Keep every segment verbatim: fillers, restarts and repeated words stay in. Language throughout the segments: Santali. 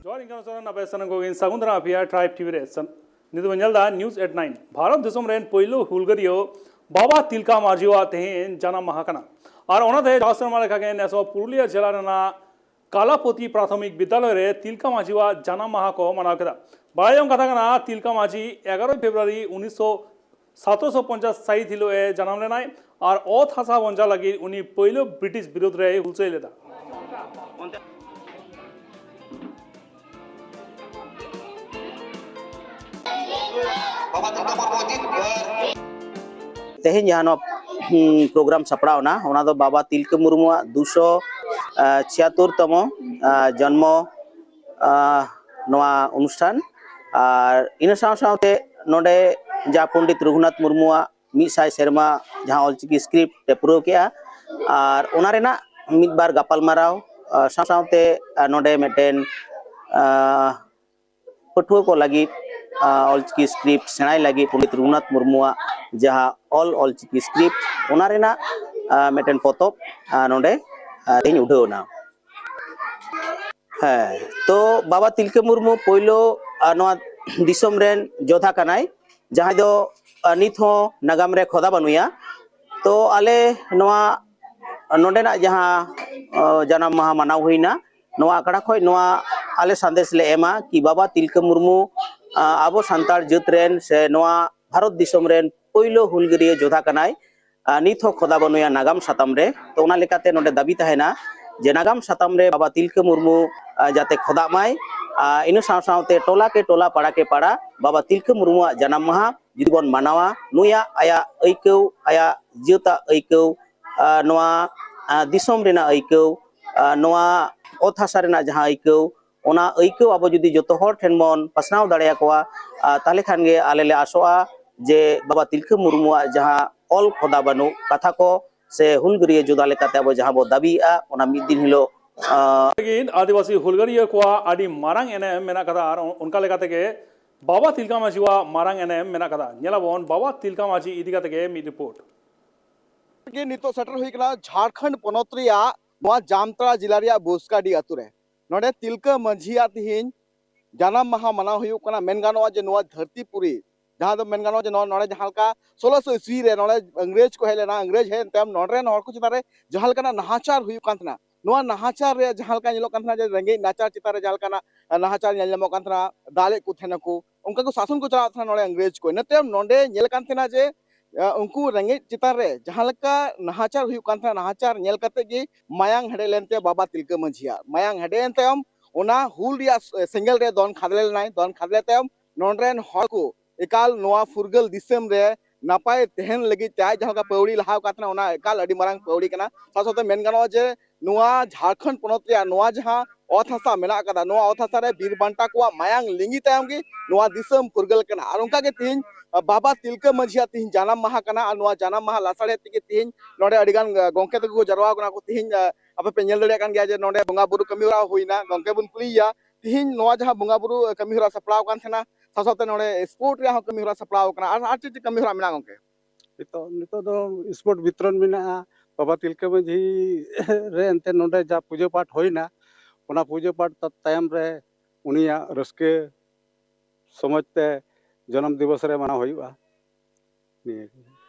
ᱡᱚᱦᱟᱨ, ᱤᱧ ᱠᱟᱱᱟ ᱥᱚᱨᱮᱱ, ᱟᱯᱮ ᱥᱟᱱᱟᱢ ᱠᱚᱜᱮᱧ ᱥᱟᱹᱜᱩᱱ ᱫᱟᱨᱟᱢ ᱟᱯᱮᱭᱟ Tribe T V ᱨᱮ᱾ ᱥᱟᱱ-, ᱱᱤᱛᱚᱜ ᱵᱚᱱ ᱧᱮᱞ ᱮᱫᱟ News at nine᱾ ᱵᱷᱟᱨᱚᱛ ᱫᱤᱥᱚᱢ ᱨᱮᱱ ᱯᱳᱭᱞᱳ ᱦᱩᱞᱜᱟᱹᱨᱤᱭᱟᱹ ᱵᱟᱵᱟ ᱛᱤᱞᱠᱟ ᱢᱟᱹᱡᱷᱤᱣᱟᱜ ᱛᱮᱦᱮᱧ ᱡᱟᱱᱟᱢ ᱢᱟᱦᱟ ᱠᱟᱱᱟ᱾ ᱟᱨ ᱚᱱᱟᱛᱮ ᱡᱟᱣ ᱥᱮᱨᱢᱟ ᱞᱮᱠᱟᱜᱮ ᱱᱮᱥ ᱦᱚᱸ ᱯᱩᱨᱩᱞᱤᱭᱟᱹ ᱡᱮᱞᱟ ᱨᱮᱱᱟᱜ ᱠᱟᱞᱟᱯᱚᱛᱤ ᱯᱨᱟᱛᱷᱚᱢᱤᱠ ᱵᱤᱫᱽᱫᱟᱞᱚᱭ ᱨᱮ ᱛᱤᱞᱠᱟ ᱢᱟᱹᱡᱷᱤᱣᱟᱜ ᱡᱟᱱᱟᱢ ᱢᱟᱦᱟ ᱠᱚ ᱢᱟᱱᱟᱣ ᱠᱮᱫᱟ᱾ ᱵᱟᱲᱟᱭ ᱡᱚᱝ ᱠᱟᱛᱷᱟ ᱠᱟᱱᱟ, ᱛᱤᱞᱠᱟ ᱢᱟᱹᱡᱷᱤ ᱮᱜᱟᱨᱚᱭ ᱯᱷᱮᱵᱽᱨᱩᱣᱟᱨᱤ ᱩᱱᱤᱥᱥᱚ ᱥᱟᱛᱨᱚᱥᱚ ᱯᱚᱧᱪᱟᱥ ᱥᱟᱹᱦᱤᱛ ᱦᱤᱞᱳᱜ ᱮ ᱡᱟᱱᱟᱢ ᱞᱮᱱᱟᱭ ᱟᱨ ᱚᱛ ᱦᱟᱥᱟ ᱵᱚᱱᱡᱟ ᱞᱟᱹᱜᱤᱫ ᱩᱱᱤ ᱯᱳᱭᱞᱳ ᱵᱨᱤᱴᱤᱥ ᱵᱤᱨᱩᱫᱽ ᱨᱮᱭ ᱦᱩᱞᱥᱟᱹᱭ ᱞᱮᱫᱟ᱾ ᱛᱮᱦᱮᱧ ᱡᱟᱦᱟᱸ ᱱᱚᱣᱟ, ᱦᱩᱸ, ᱯᱨᱳᱜᱨᱟᱢ ᱥᱟᱯᱲᱟᱣ ᱮᱱᱟ, ᱚᱱᱟ ᱫᱚ ᱵᱟᱵᱟ ᱛᱤᱞᱠᱟᱹ ᱢᱩᱨᱢᱩᱣᱟᱜ ᱫᱩᱥᱚ, ᱟᱸ, ᱪᱷᱤᱭᱟᱛᱛᱳᱨ ᱛᱚᱢᱚ, ᱟᱸ, ᱡᱚᱱᱢᱚ, ᱟᱸ, ᱱᱚᱣᱟ ᱚᱱᱩᱥᱴᱷᱟᱱ᱾ ᱟᱨ ᱤᱱᱟᱹ ᱥᱟᱶ ᱥᱟᱶᱛᱮ ᱱᱚᱰᱮ ᱡᱟᱦᱟᱸ ᱯᱚᱱᱰᱤᱛ ᱨᱚᱜᱷᱩᱱᱟᱛᱷ ᱢᱩᱨᱢᱩᱣᱟᱜ ᱢᱤᱫ ᱥᱟᱭ ᱥᱮᱨᱢᱟ ᱡᱟᱦᱟᱸ ᱚᱞᱪᱤᱠᱤ script ᱮ ᱯᱩᱨᱟᱹᱣ ᱠᱮᱜᱼᱟ, ᱟᱨ ᱚᱱᱟ ᱨᱮᱱᱟᱜ ᱢᱤᱫ ᱵᱟᱨ ᱜᱟᱯᱟᱞᱢᱟᱨᱟᱣ, ᱟᱸ, ᱥᱟᱶ ᱥᱟᱶᱛᱮ, ᱟᱸ, ᱱᱚᱰᱮ ᱢᱤᱫᱴᱮᱱ, ᱟᱸ, ᱯᱟᱹᱴᱷᱩᱣᱟᱹ ᱠᱚ ᱞᱟᱹᱜᱤᱫ, ᱟᱸ, ᱚᱞᱪᱤᱠᱤ script ᱥᱮᱬᱟᱭ ᱞᱟᱹᱜᱤᱫ ᱯᱚᱱᱰᱤᱛ ᱨᱚᱜᱷᱩᱱᱟᱛᱷ ᱢᱩᱨᱢᱩᱣᱟᱜ ᱡᱟᱦᱟᱸ ᱚᱞ ᱚᱞᱪᱤᱠᱤ script, ᱚᱱᱟ ᱨᱮᱱᱟᱜ, ᱟᱸ, ᱢᱤᱫᱴᱮᱱ ᱯᱚᱛᱚᱵ, ᱟᱸ, ᱱᱚᱰᱮ, ᱟᱸ, ᱛᱮᱦᱮᱧ ᱩᱰᱷᱟᱹᱣ ᱮᱱᱟ᱾ ᱦᱮᱸ, ᱛᱚ ᱵᱟᱵᱟ ᱛᱤᱞᱠᱟᱹ ᱢᱩᱨᱢᱩ ᱯᱳᱭᱞᱳ, ᱟᱸ, ᱱᱚᱣᱟ ᱫᱤᱥᱚᱢ ᱨᱮᱱ ᱡᱳᱫᱷᱟ ᱠᱟᱱᱟᱭ, ᱡᱟᱦᱟᱸᱭ ᱫᱚ, ᱟᱸ, ᱱᱤᱛ ᱦᱚᱸ ᱱᱟᱜᱟᱢ ᱨᱮ ᱠᱷᱚᱫᱟ ᱵᱟᱹᱱᱩᱭᱟ᱾ ᱛᱚ ᱟᱞᱮ ᱱᱚᱣᱟ ᱱᱚᱰᱮᱱᱟᱜ ᱡᱟᱦᱟᱸ, ᱟᱸ, ᱡᱟᱱᱟᱢ ᱢᱟᱦᱟ ᱢᱟᱱᱟᱣ ᱦᱩᱭᱱᱟ, ᱱᱚᱣᱟ ᱟᱠᱷᱲᱟ ᱠᱷᱚᱱ ᱱᱚᱣᱟ ᱟᱞᱮ ᱥᱟᱸᱫᱮᱥ ᱞᱮ ᱮᱢᱟ ᱠᱤ ᱵᱟᱵᱟ ᱛᱤᱞᱠᱟᱹ ᱢᱩᱨᱢᱩ, ᱟᱸ, ᱟᱵᱚ ᱥᱟᱱᱛᱟᱲ ᱡᱟᱹᱛ ᱨᱮᱱ ᱥᱮ ᱱᱚᱣᱟ ᱵᱷᱟᱨᱚᱛ ᱫᱤᱥᱚᱢ ᱨᱮᱱ ᱯᱳᱭᱞᱳ ᱦᱩᱞᱜᱟᱹᱨᱤᱭᱟᱹ ᱡᱳᱫᱷᱟ ᱠᱟᱱᱟᱭ᱾ ᱟᱸ, ᱱᱤᱛ ᱦᱚᱸ ᱠᱷᱚᱫᱟ ᱵᱟᱹᱱᱩᱭᱟ ᱱᱟᱜᱟᱢ ᱥᱟᱛᱟᱢ ᱨᱮ᱾ ᱛᱚ ᱚᱱᱟ ᱞᱮᱠᱟᱛᱮ ᱱᱚᱰᱮ ᱫᱟᱹᱵᱤ ᱛᱟᱦᱮᱱᱟ ᱡᱮ ᱱᱟᱜᱟᱢ ᱥᱟᱛᱟᱢ ᱨᱮ ᱵᱟᱵᱟ ᱛᱤᱞᱠᱟᱹ ᱢᱩᱨᱢᱩ, ᱟᱸ, ᱡᱟᱛᱮ ᱠᱷᱚᱫᱟᱜ ᱢᱟᱭ᱾ ᱟᱸ, ᱤᱱᱟᱹ ᱥᱟᱶ ᱥᱟᱶᱛᱮ ᱴᱚᱞᱟ ᱠᱮ ᱴᱚᱞᱟ, ᱯᱟᱲᱟ ᱠᱮ ᱯᱟᱲᱟ ᱵᱟᱵᱟ ᱛᱤᱞᱠᱟᱹ ᱢᱩᱨᱢᱩᱣᱟᱜ ᱡᱟᱱᱟᱢ ᱢᱟᱦᱟ ᱡᱩᱫᱤ ᱵᱚᱱ ᱢᱟᱱᱟᱣᱟ, ᱱᱩᱭᱟᱜ ᱟᱭᱟᱜ ᱟᱹᱭᱠᱟᱹᱣ, ᱟᱭᱟᱜ ᱡᱟᱹᱛᱟᱜ ᱟᱹᱭᱠᱟᱹᱣ, ᱟᱸ, ᱱᱚᱣᱟ, ᱟᱸ, ᱫᱤᱥᱚᱢ ᱨᱮᱱᱟᱜ ᱟᱹᱭᱠᱟᱹᱣ, ᱟᱸ, ᱱᱚᱣᱟ ᱚᱛ ᱦᱟᱥᱟ ᱨᱮᱱᱟᱜ ᱡᱟᱦᱟᱸ ᱟᱹᱭᱠᱟᱹᱣ, ᱚᱱᱟ ᱟᱹᱭᱠᱟᱹᱣ ᱟᱵᱚ ᱡᱩᱫᱤ ᱡᱚᱛᱚ ᱦᱚᱲ ᱴᱷᱮᱱ ᱵᱚᱱ ᱯᱟᱥᱱᱟᱣ ᱫᱟᱲᱮᱭᱟᱠᱚᱣᱟ, ᱟᱸ, ᱛᱟᱦᱚᱞᱮ ᱠᱷᱟᱱ ᱜᱮ ᱟᱞᱮ ᱞᱮ ᱟᱥᱚᱜᱼᱟ ᱡᱮ ᱵᱟᱵᱟ ᱛᱤᱞᱠᱟᱹ ᱢᱩᱨᱢᱩᱣᱟᱜ ᱡᱟᱦᱟᱸ ᱚᱞ ᱠᱷᱚᱫᱟ ᱵᱟᱹᱱᱩᱜ ᱠᱟᱛᱷᱟ ᱠᱚ ᱥᱮ ᱦᱩᱞᱜᱟᱹᱨᱤᱭᱟᱹ ᱡᱳᱫᱷᱟ ᱞᱮᱠᱟᱛᱮ ᱟᱵᱚ ᱡᱟᱦᱟᱸ ᱵᱚ ᱫᱟᱹᱵᱤᱭᱮᱫᱼᱟ, ᱚᱱᱟ ᱢᱤᱫ ᱫᱤᱱ ᱦᱤᱞᱳᱜ, ᱟᱸ, ᱞᱟᱹᱜᱤᱫ ᱟᱹᱫᱤᱵᱟᱹᱥᱤ ᱦᱩᱞᱜᱟᱹᱨᱤᱭᱟᱹ ᱠᱚᱣᱟᱜ ᱟᱹᱰᱤ ᱢᱟᱨᱟᱝ ᱮᱱᱮᱢ ᱢᱮᱱᱟᱜ ᱠᱟᱫᱟ ᱟᱨ ᱚᱱᱠᱟ ᱞᱮᱠᱟ ᱛᱮᱜᱮ ᱵᱟᱵᱟ ᱛᱤᱞᱠᱟ ᱢᱟᱹᱡᱷᱤᱣᱟᱜ ᱢᱟᱨᱟᱝ ᱮᱱᱮᱢ ᱢᱮᱱᱟᱜ ᱠᱟᱫᱟ᱾ ᱧᱮᱞᱟᱵᱚᱱ ᱵᱟᱵᱟ ᱛᱤᱞᱠᱟ ᱢᱟᱹᱡᱷᱤ ᱤᱫᱤ ᱠᱟᱛᱮ ᱜᱮ ᱢᱤᱫ ᱨᱤᱯᱳᱨᱴ᱾ ᱜᱮ ᱱᱤᱛᱚᱜ ᱥᱮᱴᱮᱨ ᱦᱩᱭ ᱠᱟᱱᱟ ᱡᱷᱟᱲᱠᱷᱚᱸᱰ ᱯᱚᱱᱚᱛ ᱨᱮᱭᱟᱜ ᱱᱚᱣᱟ ᱡᱟᱢᱛᱟᱲᱟ ᱡᱮᱞᱟ ᱨᱮᱭᱟᱜ ᱵᱩᱥᱠᱟᱰᱤ ᱟᱛᱳ ᱨᱮ᱾ ᱱᱚᱰᱮ ᱛᱤᱞᱠᱟᱹ ᱢᱟᱹᱡᱷᱤᱭᱟᱜ ᱛᱤᱦᱤᱧ ᱡᱟᱱᱟᱢ ᱢᱟᱦᱟ ᱢᱟᱱᱟᱣ ᱦᱩᱭᱩᱜ ᱠᱟᱱᱟ᱾ ᱢᱮᱱ ᱜᱟᱱᱚᱜᱼᱟ ᱡᱮ ᱱᱚᱣᱟ ᱫᱷᱟᱹᱨᱛᱤ ᱯᱩᱨᱤ, ᱡᱟᱦᱟᱸ ᱫᱚ ᱢᱮᱱ ᱜᱟᱱᱚᱜᱼᱟ ᱡᱮ ᱱᱚᱣᱟ, ᱱᱚᱰᱮ ᱡᱟᱦᱟᱸ ᱞᱮᱠᱟ ᱥᱳᱞᱳᱥᱚ ᱤᱥᱣᱤ ᱨᱮ ᱱᱚᱰᱮ ᱤᱝᱨᱮᱡᱽ ᱠᱚ ᱦᱮᱡ ᱞᱮᱱᱟ, ᱤᱝᱨᱮᱡᱽ ᱦᱮᱡ ᱛᱟᱭᱚᱢ ᱱᱚᱰᱮ ᱨᱮᱱ ᱦᱚᱲ ᱠᱚ ᱪᱮᱛᱟᱱ ᱨᱮ ᱡᱟᱦᱟᱸ ᱞᱮᱠᱟᱱᱟᱜ ᱱᱟᱦᱟᱪᱟᱨ ᱦᱩᱭᱩᱜ ᱠᱟᱱ ᱛᱟᱦᱮᱱᱟ, ᱱᱚᱣᱟ ᱱᱟᱦᱟᱪᱟᱨ ᱨᱮ ᱡᱟᱦᱟᱸ ᱞᱮᱠᱟ ᱧᱮᱞᱚᱜ ᱠᱟᱱ ᱛᱟᱦᱮᱱᱟ ᱡᱮ ᱨᱮᱸᱜᱮᱡ ᱱᱟᱪᱟᱨ ᱪᱮᱛᱟᱱ ᱨᱮ ᱡᱟᱦᱟᱸ ᱞᱮᱠᱟᱱᱟᱜ ᱱᱟᱦᱟᱪᱟᱨ ᱧᱮᱞ ᱧᱟᱢᱚᱜ ᱠᱟᱱ ᱛᱟᱦᱮᱱᱟ, ᱫᱟᱞᱮᱫ ᱠᱚ ᱛᱟᱦᱮᱱᱟᱠᱚ, ᱚᱱᱠᱟ ᱠᱚ ᱥᱟᱥᱚᱱ ᱠᱚ ᱪᱟᱞᱟᱣᱮᱫ ᱛᱟᱦᱮᱱᱟ ᱱᱚᱰᱮ ᱤᱝᱨᱮᱡᱽ ᱠᱚ᱾ ᱤᱱᱟᱹ ᱛᱟᱭᱚᱢ ᱱᱚᱰᱮ ᱧᱮᱞ ᱠᱟᱱ ᱛᱟᱦᱮᱱᱟ ᱡᱮ ᱟ, ᱩᱱᱠᱩ ᱨᱮᱸᱜᱮᱡ ᱪᱮᱛᱟᱱ ᱨᱮ ᱡᱟᱦᱟᱸ ᱞᱮᱠᱟ ᱱᱟᱦᱟᱪᱟᱨ ᱦᱩᱭᱩᱜ ᱠᱟᱱ ᱛᱟᱦᱮᱱᱟ, ᱱᱟᱦᱟᱪᱟᱨ ᱧᱮᱞ ᱠᱟᱛᱮ ᱜᱮ ᱢᱟᱭᱟᱝ ᱦᱮᱰᱮᱡ ᱞᱮᱱᱛᱮ ᱵᱟᱵᱟ ᱛᱤᱞᱠᱟᱹ ᱢᱟᱹᱡᱷᱤᱭᱟᱜ ᱢᱟᱭᱟᱝ ᱦᱮᱰᱮᱡ ᱮᱱ ᱛᱟᱭᱚᱢ ᱚᱱᱟ ᱦᱩᱞ ᱨᱮᱭᱟᱜ ᱥᱮᱸᱜᱮᱞ ᱨᱮ ᱫᱚᱱ ᱠᱷᱟᱫᱽᱞᱮ ᱞᱮᱱᱟᱭ᱾ ᱫᱚᱱ ᱠᱷᱟᱫᱽᱞᱮ ᱛᱟᱭᱚᱢ ᱱᱚᱰᱮ ᱨᱮᱱ ᱦᱚᱲ ᱠᱚ ᱮᱠᱟᱞ ᱱᱚᱣᱟ ᱯᱷᱩᱨᱜᱟᱹᱞ ᱫᱤᱥᱚᱢ ᱨᱮ ᱱᱟᱯᱟᱭ ᱛᱟᱦᱮᱱ ᱞᱟᱹᱜᱤᱫ ᱛᱮ ᱟᱡ ᱡᱟᱦᱟᱸ ᱞᱮᱠᱟ ᱯᱟᱹᱣᱲᱤ ᱞᱟᱦᱟᱣ ᱟᱠᱟᱫ ᱛᱟᱦᱮᱱᱟ, ᱚᱱᱟ ᱮᱠᱟᱞ ᱟᱹᱰᱤ ᱢᱟᱨᱟᱝ ᱯᱟᱹᱣᱲᱤ ᱠᱟᱱᱟ᱾ ᱥᱟᱶ ᱥᱟᱶᱛᱮ ᱢᱮᱱ ᱜᱟᱱᱚᱜᱼᱟ ᱡᱮ ᱱᱚᱣᱟ ᱡᱷᱟᱲᱠᱷᱚᱸᱰ ᱯᱚᱱᱚᱛ ᱨᱮᱭᱟᱜ ᱱᱚᱣᱟ ᱡᱟᱦᱟᱸ ᱚᱛ ᱦᱟᱥᱟ ᱢᱮᱱᱟᱜ ᱟᱠᱟᱫᱟ, ᱱᱚᱣᱟ ᱚᱛ ᱦᱟᱥᱟ ᱨᱮ ᱵᱤᱨ ᱵᱟᱱᱴᱟ ᱠᱚᱣᱟᱜ ᱢᱟᱭᱟᱝ ᱞᱤᱸᱜᱤ ᱛᱟᱭᱚᱢ ᱜᱮ ᱱᱚᱣᱟ ᱫᱤᱥᱚᱢ ᱯᱷᱩᱨᱜᱟᱹᱞ ᱠᱟᱱᱟ᱾ ᱟᱨ ᱚᱱᱠᱟ ᱜᱮ ᱛᱤᱦᱤᱧ, ᱟ, ᱵᱟᱵᱟ ᱛᱤᱞᱠᱟᱹ ᱢᱟᱹᱡᱷᱤᱭᱟᱜ ᱛᱤᱦᱤᱧ ᱡᱟᱱᱟᱢ ᱢᱟᱦᱟ ᱠᱟᱱᱟ᱾ ᱟᱨ ᱱᱚᱣᱟ ᱡᱟᱱᱟᱢ ᱢᱟᱦᱟ ᱞᱟᱥᱟᱲᱦᱮᱫ ᱛᱮᱜᱮ ᱛᱤᱦᱤᱧ ᱱᱚᱰᱮ ᱟᱹᱰᱤ ᱜᱟᱱ, ᱟ, ᱜᱚᱢᱠᱮ ᱛᱟᱠᱚ ᱠᱚ ᱡᱟᱨᱣᱟ ᱠᱟᱱᱟ ᱠᱚ᱾ ᱛᱤᱦᱤᱧ, ᱟ, ᱟᱯᱮ ᱯᱮ ᱧᱮᱞ ᱫᱟᱲᱮᱭᱟᱜ ᱠᱟᱱ ᱜᱮᱭᱟ ᱡᱮ ᱱᱚᱰᱮ ᱵᱚᱸᱜᱟ ᱵᱩᱨᱩ ᱠᱟᱹᱢᱤ ᱦᱚᱨᱟ ᱦᱩᱭᱱᱟ, ᱜᱚᱢᱠᱮ ᱵᱚᱱ ᱠᱩᱞᱤᱭᱮᱭᱟ᱾ ᱛᱤᱦᱤᱧ ᱱᱚᱣᱟ ᱡᱟᱦᱟᱸ ᱵᱚᱸᱜᱟ ᱵᱩᱨᱩ, ᱟ, ᱠᱟᱹᱢᱤ ᱦᱚᱨᱟ ᱥᱟᱯᱲᱟᱣ ᱠᱟᱱ ᱛᱟᱦᱮᱱᱟ, ᱥᱟᱶ ᱥᱟᱶᱛᱮ ᱱᱚᱰᱮ ᱥᱯᱳᱨᱴ ᱨᱮᱭᱟᱜ ᱦᱚᱸ ᱠᱟᱹᱢᱤ ᱦᱚᱨᱟ ᱥᱟᱯᱲᱟᱣ ᱠᱟᱱᱟ, ᱟᱨ, ᱟᱨ ᱪᱮᱫ ᱪᱮᱫ ᱠᱟᱹᱢᱤ ᱦᱚᱨᱟ ᱢᱮᱱᱟᱜᱼᱟ ᱜᱚᱢᱠᱮ? ᱱᱤᱛᱚᱜ, ᱱᱤᱛᱚᱜ ᱫᱚ ᱥᱯᱳᱨᱴ ᱵᱤᱛᱨᱚᱱ ᱢᱮᱱᱟᱜᱼᱟ᱾ ᱵᱟᱵᱟ ᱛᱤᱞᱠᱟᱹ ᱢᱟᱹᱡᱷᱤ ᱨᱮ ᱮᱱᱛᱮ ᱱᱚᱰᱮ ᱡᱟ ᱯᱩᱡᱟᱹ ᱯᱟᱴ ᱦᱩᱭᱱᱟ, ᱚᱱᱟ ᱯᱩᱡᱟᱹ ᱯᱟᱴ ᱛᱟ-, ᱛᱟᱭᱚᱢ ᱨᱮ ᱩᱱᱤᱭᱟᱜ ᱨᱟᱹᱥᱠᱟᱹ ᱥᱚᱢᱚᱡᱽ ᱛᱮ ᱡᱚᱱᱚᱢ ᱫᱤᱵᱚᱥ ᱨᱮ ᱢᱟᱱᱟᱣ ᱦᱩᱭᱩᱜᱼᱟ᱾ ᱱᱤᱭᱟᱹ ᱜᱮ᱾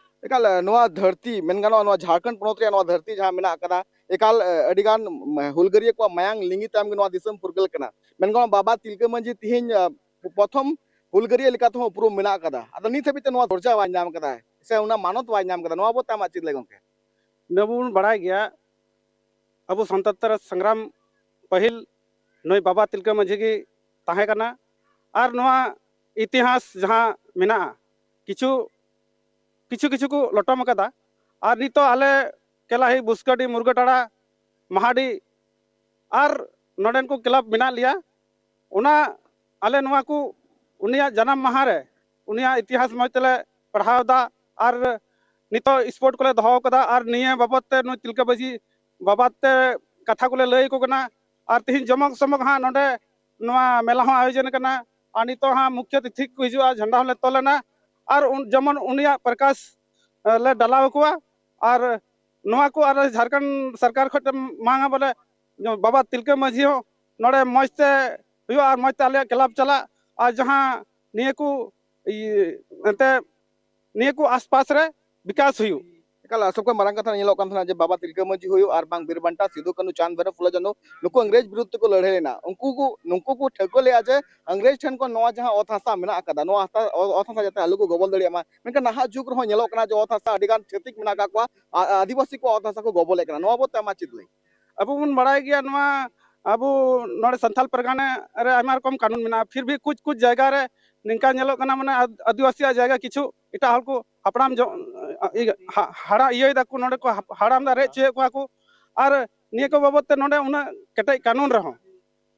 ᱮᱠᱟᱞ, ᱮ, ᱱᱚᱣᱟ ᱫᱷᱟᱹᱨᱛᱤ, ᱢᱮᱱ ᱜᱟᱱᱚᱜᱼᱟ, ᱱᱚᱣᱟ ᱡᱷᱟᱲᱠᱷᱚᱸᱰ ᱯᱚᱱᱚᱛ ᱨᱮᱭᱟᱜ ᱱᱚᱣᱟ ᱫᱷᱟᱹᱨᱛᱤ ᱡᱟᱦᱟᱸ ᱢᱮᱱᱟᱜ ᱟᱠᱟᱫᱟ, ᱮᱠᱟᱞ, ᱮ, ᱟᱹᱰᱤᱜᱟᱱ, ᱢ-, ᱦᱩᱞᱜᱟᱹᱨᱤᱭᱟᱹ ᱠᱚᱣᱟᱜ ᱢᱟᱭᱟᱝ ᱞᱤᱸᱜᱤ ᱛᱟᱭᱚᱢ ᱜᱮ ᱱᱚᱣᱟ ᱫᱤᱥᱚᱢ ᱯᱷᱩᱨᱜᱟᱹᱞ ᱠᱟᱱᱟ᱾ ᱢᱮᱱ ᱜᱟᱱᱚᱜᱼᱟ, ᱵᱟᱵᱟ ᱛᱤᱞᱠᱟᱹ ᱢᱟᱹᱡᱷᱤ ᱛᱤᱦᱤᱧ, ᱮ, ᱯᱨᱚᱛᱷᱚᱢ ᱦᱩᱞᱜᱟᱹᱨᱤᱭᱟᱹ ᱞᱮᱠᱟ ᱛᱮᱦᱚᱸ ᱩᱯᱨᱩᱢ ᱢᱮᱱᱟᱜ ᱟᱠᱟᱫᱟ᱾ ᱟᱫᱚ ᱱᱤᱛ ᱦᱟᱹᱵᱤᱡ ᱛᱮ ᱱᱚᱣᱟ ᱫᱚᱨᱡᱟ ᱵᱟᱭ ᱧᱟᱢ ᱟᱠᱟᱫᱟ, ᱥᱮ ᱚᱱᱟ ᱢᱟᱱᱚᱛ ᱵᱟᱭ ᱧᱟᱢ ᱟᱠᱟᱫᱟ᱾ ᱱᱚᱣᱟ ᱵᱟᱵᱚᱛ ᱛᱮ ᱟᱢᱟᱜ ᱪᱮᱫ ᱞᱟᱹᱭ, ᱜᱚᱢᱠᱮ? ᱟᱵᱚ ᱵᱚᱱ ᱵᱟᱲᱟᱭ ᱜᱮᱭᱟ, ᱟᱵᱚ ᱥᱟᱱᱛᱟᱲ ᱥᱚᱝᱜᱨᱟᱢ ᱯᱟᱹᱦᱤᱞ ᱱᱩᱭ ᱵᱟᱵᱟ ᱛᱤᱞᱠᱟᱹ ᱢᱟᱹᱡᱷᱤ ᱜᱮ ᱛᱟᱦᱮᱸ ᱠᱟᱱᱟ᱾ ᱟᱨ ᱱᱚᱣᱟ ᱤᱛᱤᱦᱟᱥ ᱡᱟᱦᱟᱸ ᱢᱮᱱᱟᱜᱼᱟ, ᱠᱤᱪᱷᱩ, ᱠᱤᱪᱷᱩ ᱠᱤᱪᱷᱩ ᱠᱚ ᱞᱚᱴᱚᱢ ᱟᱠᱟᱫᱟ᱾ ᱟᱨ ᱱᱤᱛᱚᱜ ᱟᱞᱮ ᱠᱮᱞᱟᱦᱤ, ᱵᱩᱥᱠᱟᱹᱰᱤ, ᱢᱩᱨᱜᱟᱹᱴᱟᱲᱟ, ᱢᱟᱦᱟᱰᱤ ᱟᱨ ᱱᱚᱰᱮᱱ ᱠᱚ ᱠᱞᱟᱵᱽ ᱢᱮᱱᱟᱜ ᱞᱮᱭᱟ᱾ ᱚᱱᱟ ᱟᱞᱮ ᱱᱚᱣᱟ ᱠᱚ ᱩᱱᱤᱭᱟᱜ ᱡᱟᱱᱟᱢ ᱢᱟᱦᱟ ᱨᱮ ᱩᱱᱤᱭᱟᱜ ᱤᱛᱤᱦᱟᱥ ᱢᱚᱡᱽ ᱛᱮᱞᱮ ᱯᱟᱲᱦᱟᱣ ᱮᱫᱟ᱾ ᱟᱨ ᱱᱤᱛᱚᱜ ᱥᱯᱳᱨᱴ ᱠᱚᱞᱮ ᱫᱚᱦᱚ ᱠᱟᱫᱟ᱾ ᱟᱨ ᱱᱤᱭᱟᱹ ᱵᱟᱵᱚᱛ ᱛᱮ ᱱᱩᱭ ᱛᱤᱞᱠᱟᱹ ᱢᱟᱹᱡᱷᱤ ᱵᱟᱵᱟ ᱛᱮ ᱠᱟᱛᱷᱟ ᱠᱚᱞᱮ ᱞᱟᱹᱭ ᱟᱠᱚ ᱠᱟᱱᱟ᱾ ᱟᱨ ᱛᱤᱦᱤᱧ ᱡᱚᱢᱚᱠ ᱥᱚᱢᱚᱠ ᱦᱟᱸᱜ ᱱᱚᱰᱮ ᱱᱚᱣᱟ ᱢᱮᱞᱟ ᱦᱚᱸ ᱟᱭᱳᱡᱚᱱ ᱠᱟᱱᱟ᱾ ᱟᱨ ᱱᱤᱛᱚᱜ ᱦᱟᱸᱜ ᱢᱩᱠᱷᱭᱟᱹ ᱚᱛᱤᱛᱷᱤ ᱠᱚ ᱦᱤᱡᱩᱜᱼᱟ, ᱡᱷᱟᱱᱰᱟ ᱦᱚᱸᱞᱮ ᱛᱚᱞ ᱟᱱᱟ᱾ ᱟᱨ ᱩᱱ ᱡᱮᱢᱚᱱ ᱩᱱᱤᱭᱟᱜ ᱯᱨᱚᱠᱟᱥ, ᱮ, ᱞᱮ ᱰᱟᱞᱟᱣ ᱟᱠᱚᱣᱟ᱾ ᱟᱨ ᱱᱚᱣᱟ ᱠᱚ ᱟᱨ ᱡᱷᱟᱲᱠᱷᱚᱸᱰ ᱥᱚᱨᱠᱟᱨ ᱠᱷᱚᱱ ᱞᱮ ᱢᱟᱝᱟ ᱵᱚᱞᱮ ᱵᱟᱵᱟ ᱛᱤᱞᱠᱟᱹ ᱢᱟᱹᱡᱷᱤ ᱦᱚᱸ ᱱᱚᱰᱮ ᱢᱚᱡᱽ ᱛᱮ ᱦᱩᱭᱩᱜᱼᱟ ᱟᱨ ᱢᱚᱡᱽ ᱛᱮ ᱟᱞᱮᱭᱟᱜ ᱠᱞᱟᱵᱽ ᱪᱟᱞᱟᱜ, ᱟᱨ ᱡᱟᱦᱟᱸ ᱱᱤᱭᱟᱹ ᱠᱚ ᱤᱭᱟᱹ ᱮᱱᱛᱮ ᱱᱤᱭᱟᱹ ᱠᱚ ᱟᱥᱯᱟᱥ ᱨᱮ ᱵᱤᱠᱟᱥ ᱦᱩᱭᱩᱜ᱾ ᱮᱠᱟᱞ, ᱟᱨ ᱥᱚᱵ ᱠᱷᱚᱱ ᱢᱟᱨᱟᱝ ᱠᱟᱛᱷᱟ ᱧᱮᱞᱚᱜ ᱠᱟᱱ ᱛᱟᱦᱮᱱᱟ ᱡᱮ ᱵᱟᱵᱟ ᱛᱤᱞᱠᱟᱹ ᱢᱟᱹᱡᱷᱤ ᱦᱩᱭᱩᱜ ᱟᱨ ᱵᱟᱝ ᱵᱤᱨ ᱵᱟᱱᱴᱟ ᱥᱤᱫᱩ ᱠᱟᱹᱱᱦᱩ ᱪᱟᱸᱫᱽ ᱵᱷᱟᱭᱨᱚ ᱯᱷᱩᱞᱳ ᱡᱷᱟᱱᱳ ᱱᱩᱠᱩ ᱤᱝᱨᱮᱡᱽ ᱵᱤᱨᱩᱫᱽ ᱛᱮᱠᱚ ᱞᱟᱹᱲᱦᱟᱹᱭ ᱞᱮᱱᱟ, ᱩᱱᱠᱩ ᱠᱚ, ᱱᱩᱠᱩ ᱠᱚ ᱴᱷᱟᱹᱣᱠᱟᱹ ᱞᱮᱫᱼᱟ ᱡᱮ ᱤᱝᱨᱮᱡᱽ ᱴᱷᱮᱱ ᱠᱷᱚᱱ ᱱᱚᱣᱟ ᱡᱟᱦᱟᱸ ᱚᱛ ᱦᱟᱥᱟ ᱢᱮᱱᱟᱜ ᱟᱠᱟᱫᱟ, ᱱᱚᱣᱟ ᱦᱟᱥᱟ, ᱚᱛ ᱦᱟᱥᱟ ᱡᱟᱛᱮ ᱟᱞᱚ ᱠᱚ ᱜᱚᱵᱚᱞ ᱫᱟᱲᱮᱭᱟᱜ ᱢᱟ᱾ ᱢᱮᱱᱠᱷᱟᱱ ᱱᱟᱦᱟᱜ ᱡᱩᱜᱽ ᱨᱮᱦᱚᱸ ᱧᱮᱞᱚᱜ ᱠᱟᱱᱟ ᱡᱮ ᱚᱛ ᱦᱟᱥᱟ ᱟᱹᱰᱤ ᱜᱟᱱ ᱪᱷᱟᱹᱛᱤᱠ ᱢᱮᱱᱟᱜ ᱟᱠᱟᱫ ᱠᱚᱣᱟ, ᱟ-, ᱟᱹᱫᱤᱵᱟᱹᱥᱤ ᱠᱚᱣᱟᱜ ᱚᱛ ᱦᱟᱥᱟ ᱠᱚ ᱜᱚᱵᱚᱞᱮᱫ ᱠᱟᱱᱟ᱾ ᱱᱚᱣᱟ ᱵᱟᱵᱚᱫ ᱛᱮ ᱟᱢᱟᱜ ᱪᱮᱫ ᱞᱟᱹᱭ? ᱟᱵᱚ ᱵᱚᱱ ᱵᱟᱲᱟᱭ ᱜᱮᱭᱟ ᱱᱚᱣᱟ, ᱟᱵᱚ ᱱᱚᱰᱮ ᱥᱟᱱᱛᱟᱞ ᱯᱟᱨᱜᱟᱱᱟ ᱨᱮ ᱟᱭᱢᱟ ᱨᱚᱠᱚᱢ ᱠᱟᱹᱱᱩᱱ ᱢᱮᱱᱟᱜᱼᱟ, ᱯᱷᱤᱨ ᱵᱷᱤ ᱠᱩᱪ ᱠᱩᱪ ᱡᱟᱭᱜᱟ ᱨᱮ ᱱᱤᱝᱠᱟ ᱧᱮᱞᱚᱜ ᱠᱟᱱᱟ, ᱢᱟᱱᱮ ᱟᱫ-, ᱟᱹᱫᱤᱵᱟᱹᱥᱤᱭᱟᱜ ᱡᱟᱭᱜᱟ ᱠᱤᱪᱷᱩ ᱮᱴᱟᱜ ᱦᱚᱲ ᱠᱚ ᱦᱟᱯᱲᱟᱢ ᱡᱚ-, ᱤᱭᱟᱹ, ᱦᱟ-, ᱦᱟᱲᱟ ᱤᱭᱟᱹᱭ ᱫᱟᱠᱚ, ᱱᱚᱰᱮ ᱠᱚ ᱦᱟᱯ-, ᱦᱟᱲᱟᱢ ᱫᱟ ᱨᱮᱡ ᱦᱚᱪᱚᱭᱮᱫ ᱠᱚᱣᱟ ᱠᱚ᱾ ᱟᱨ ᱱᱤᱭᱟᱹ ᱠᱚ ᱵᱟᱵᱚᱫ ᱛᱮ ᱱᱚᱰᱮ ᱩᱱᱟᱹᱜ ᱠᱮᱴᱮᱡ ᱠᱟᱹᱱᱩᱱ ᱨᱮᱦᱚᱸ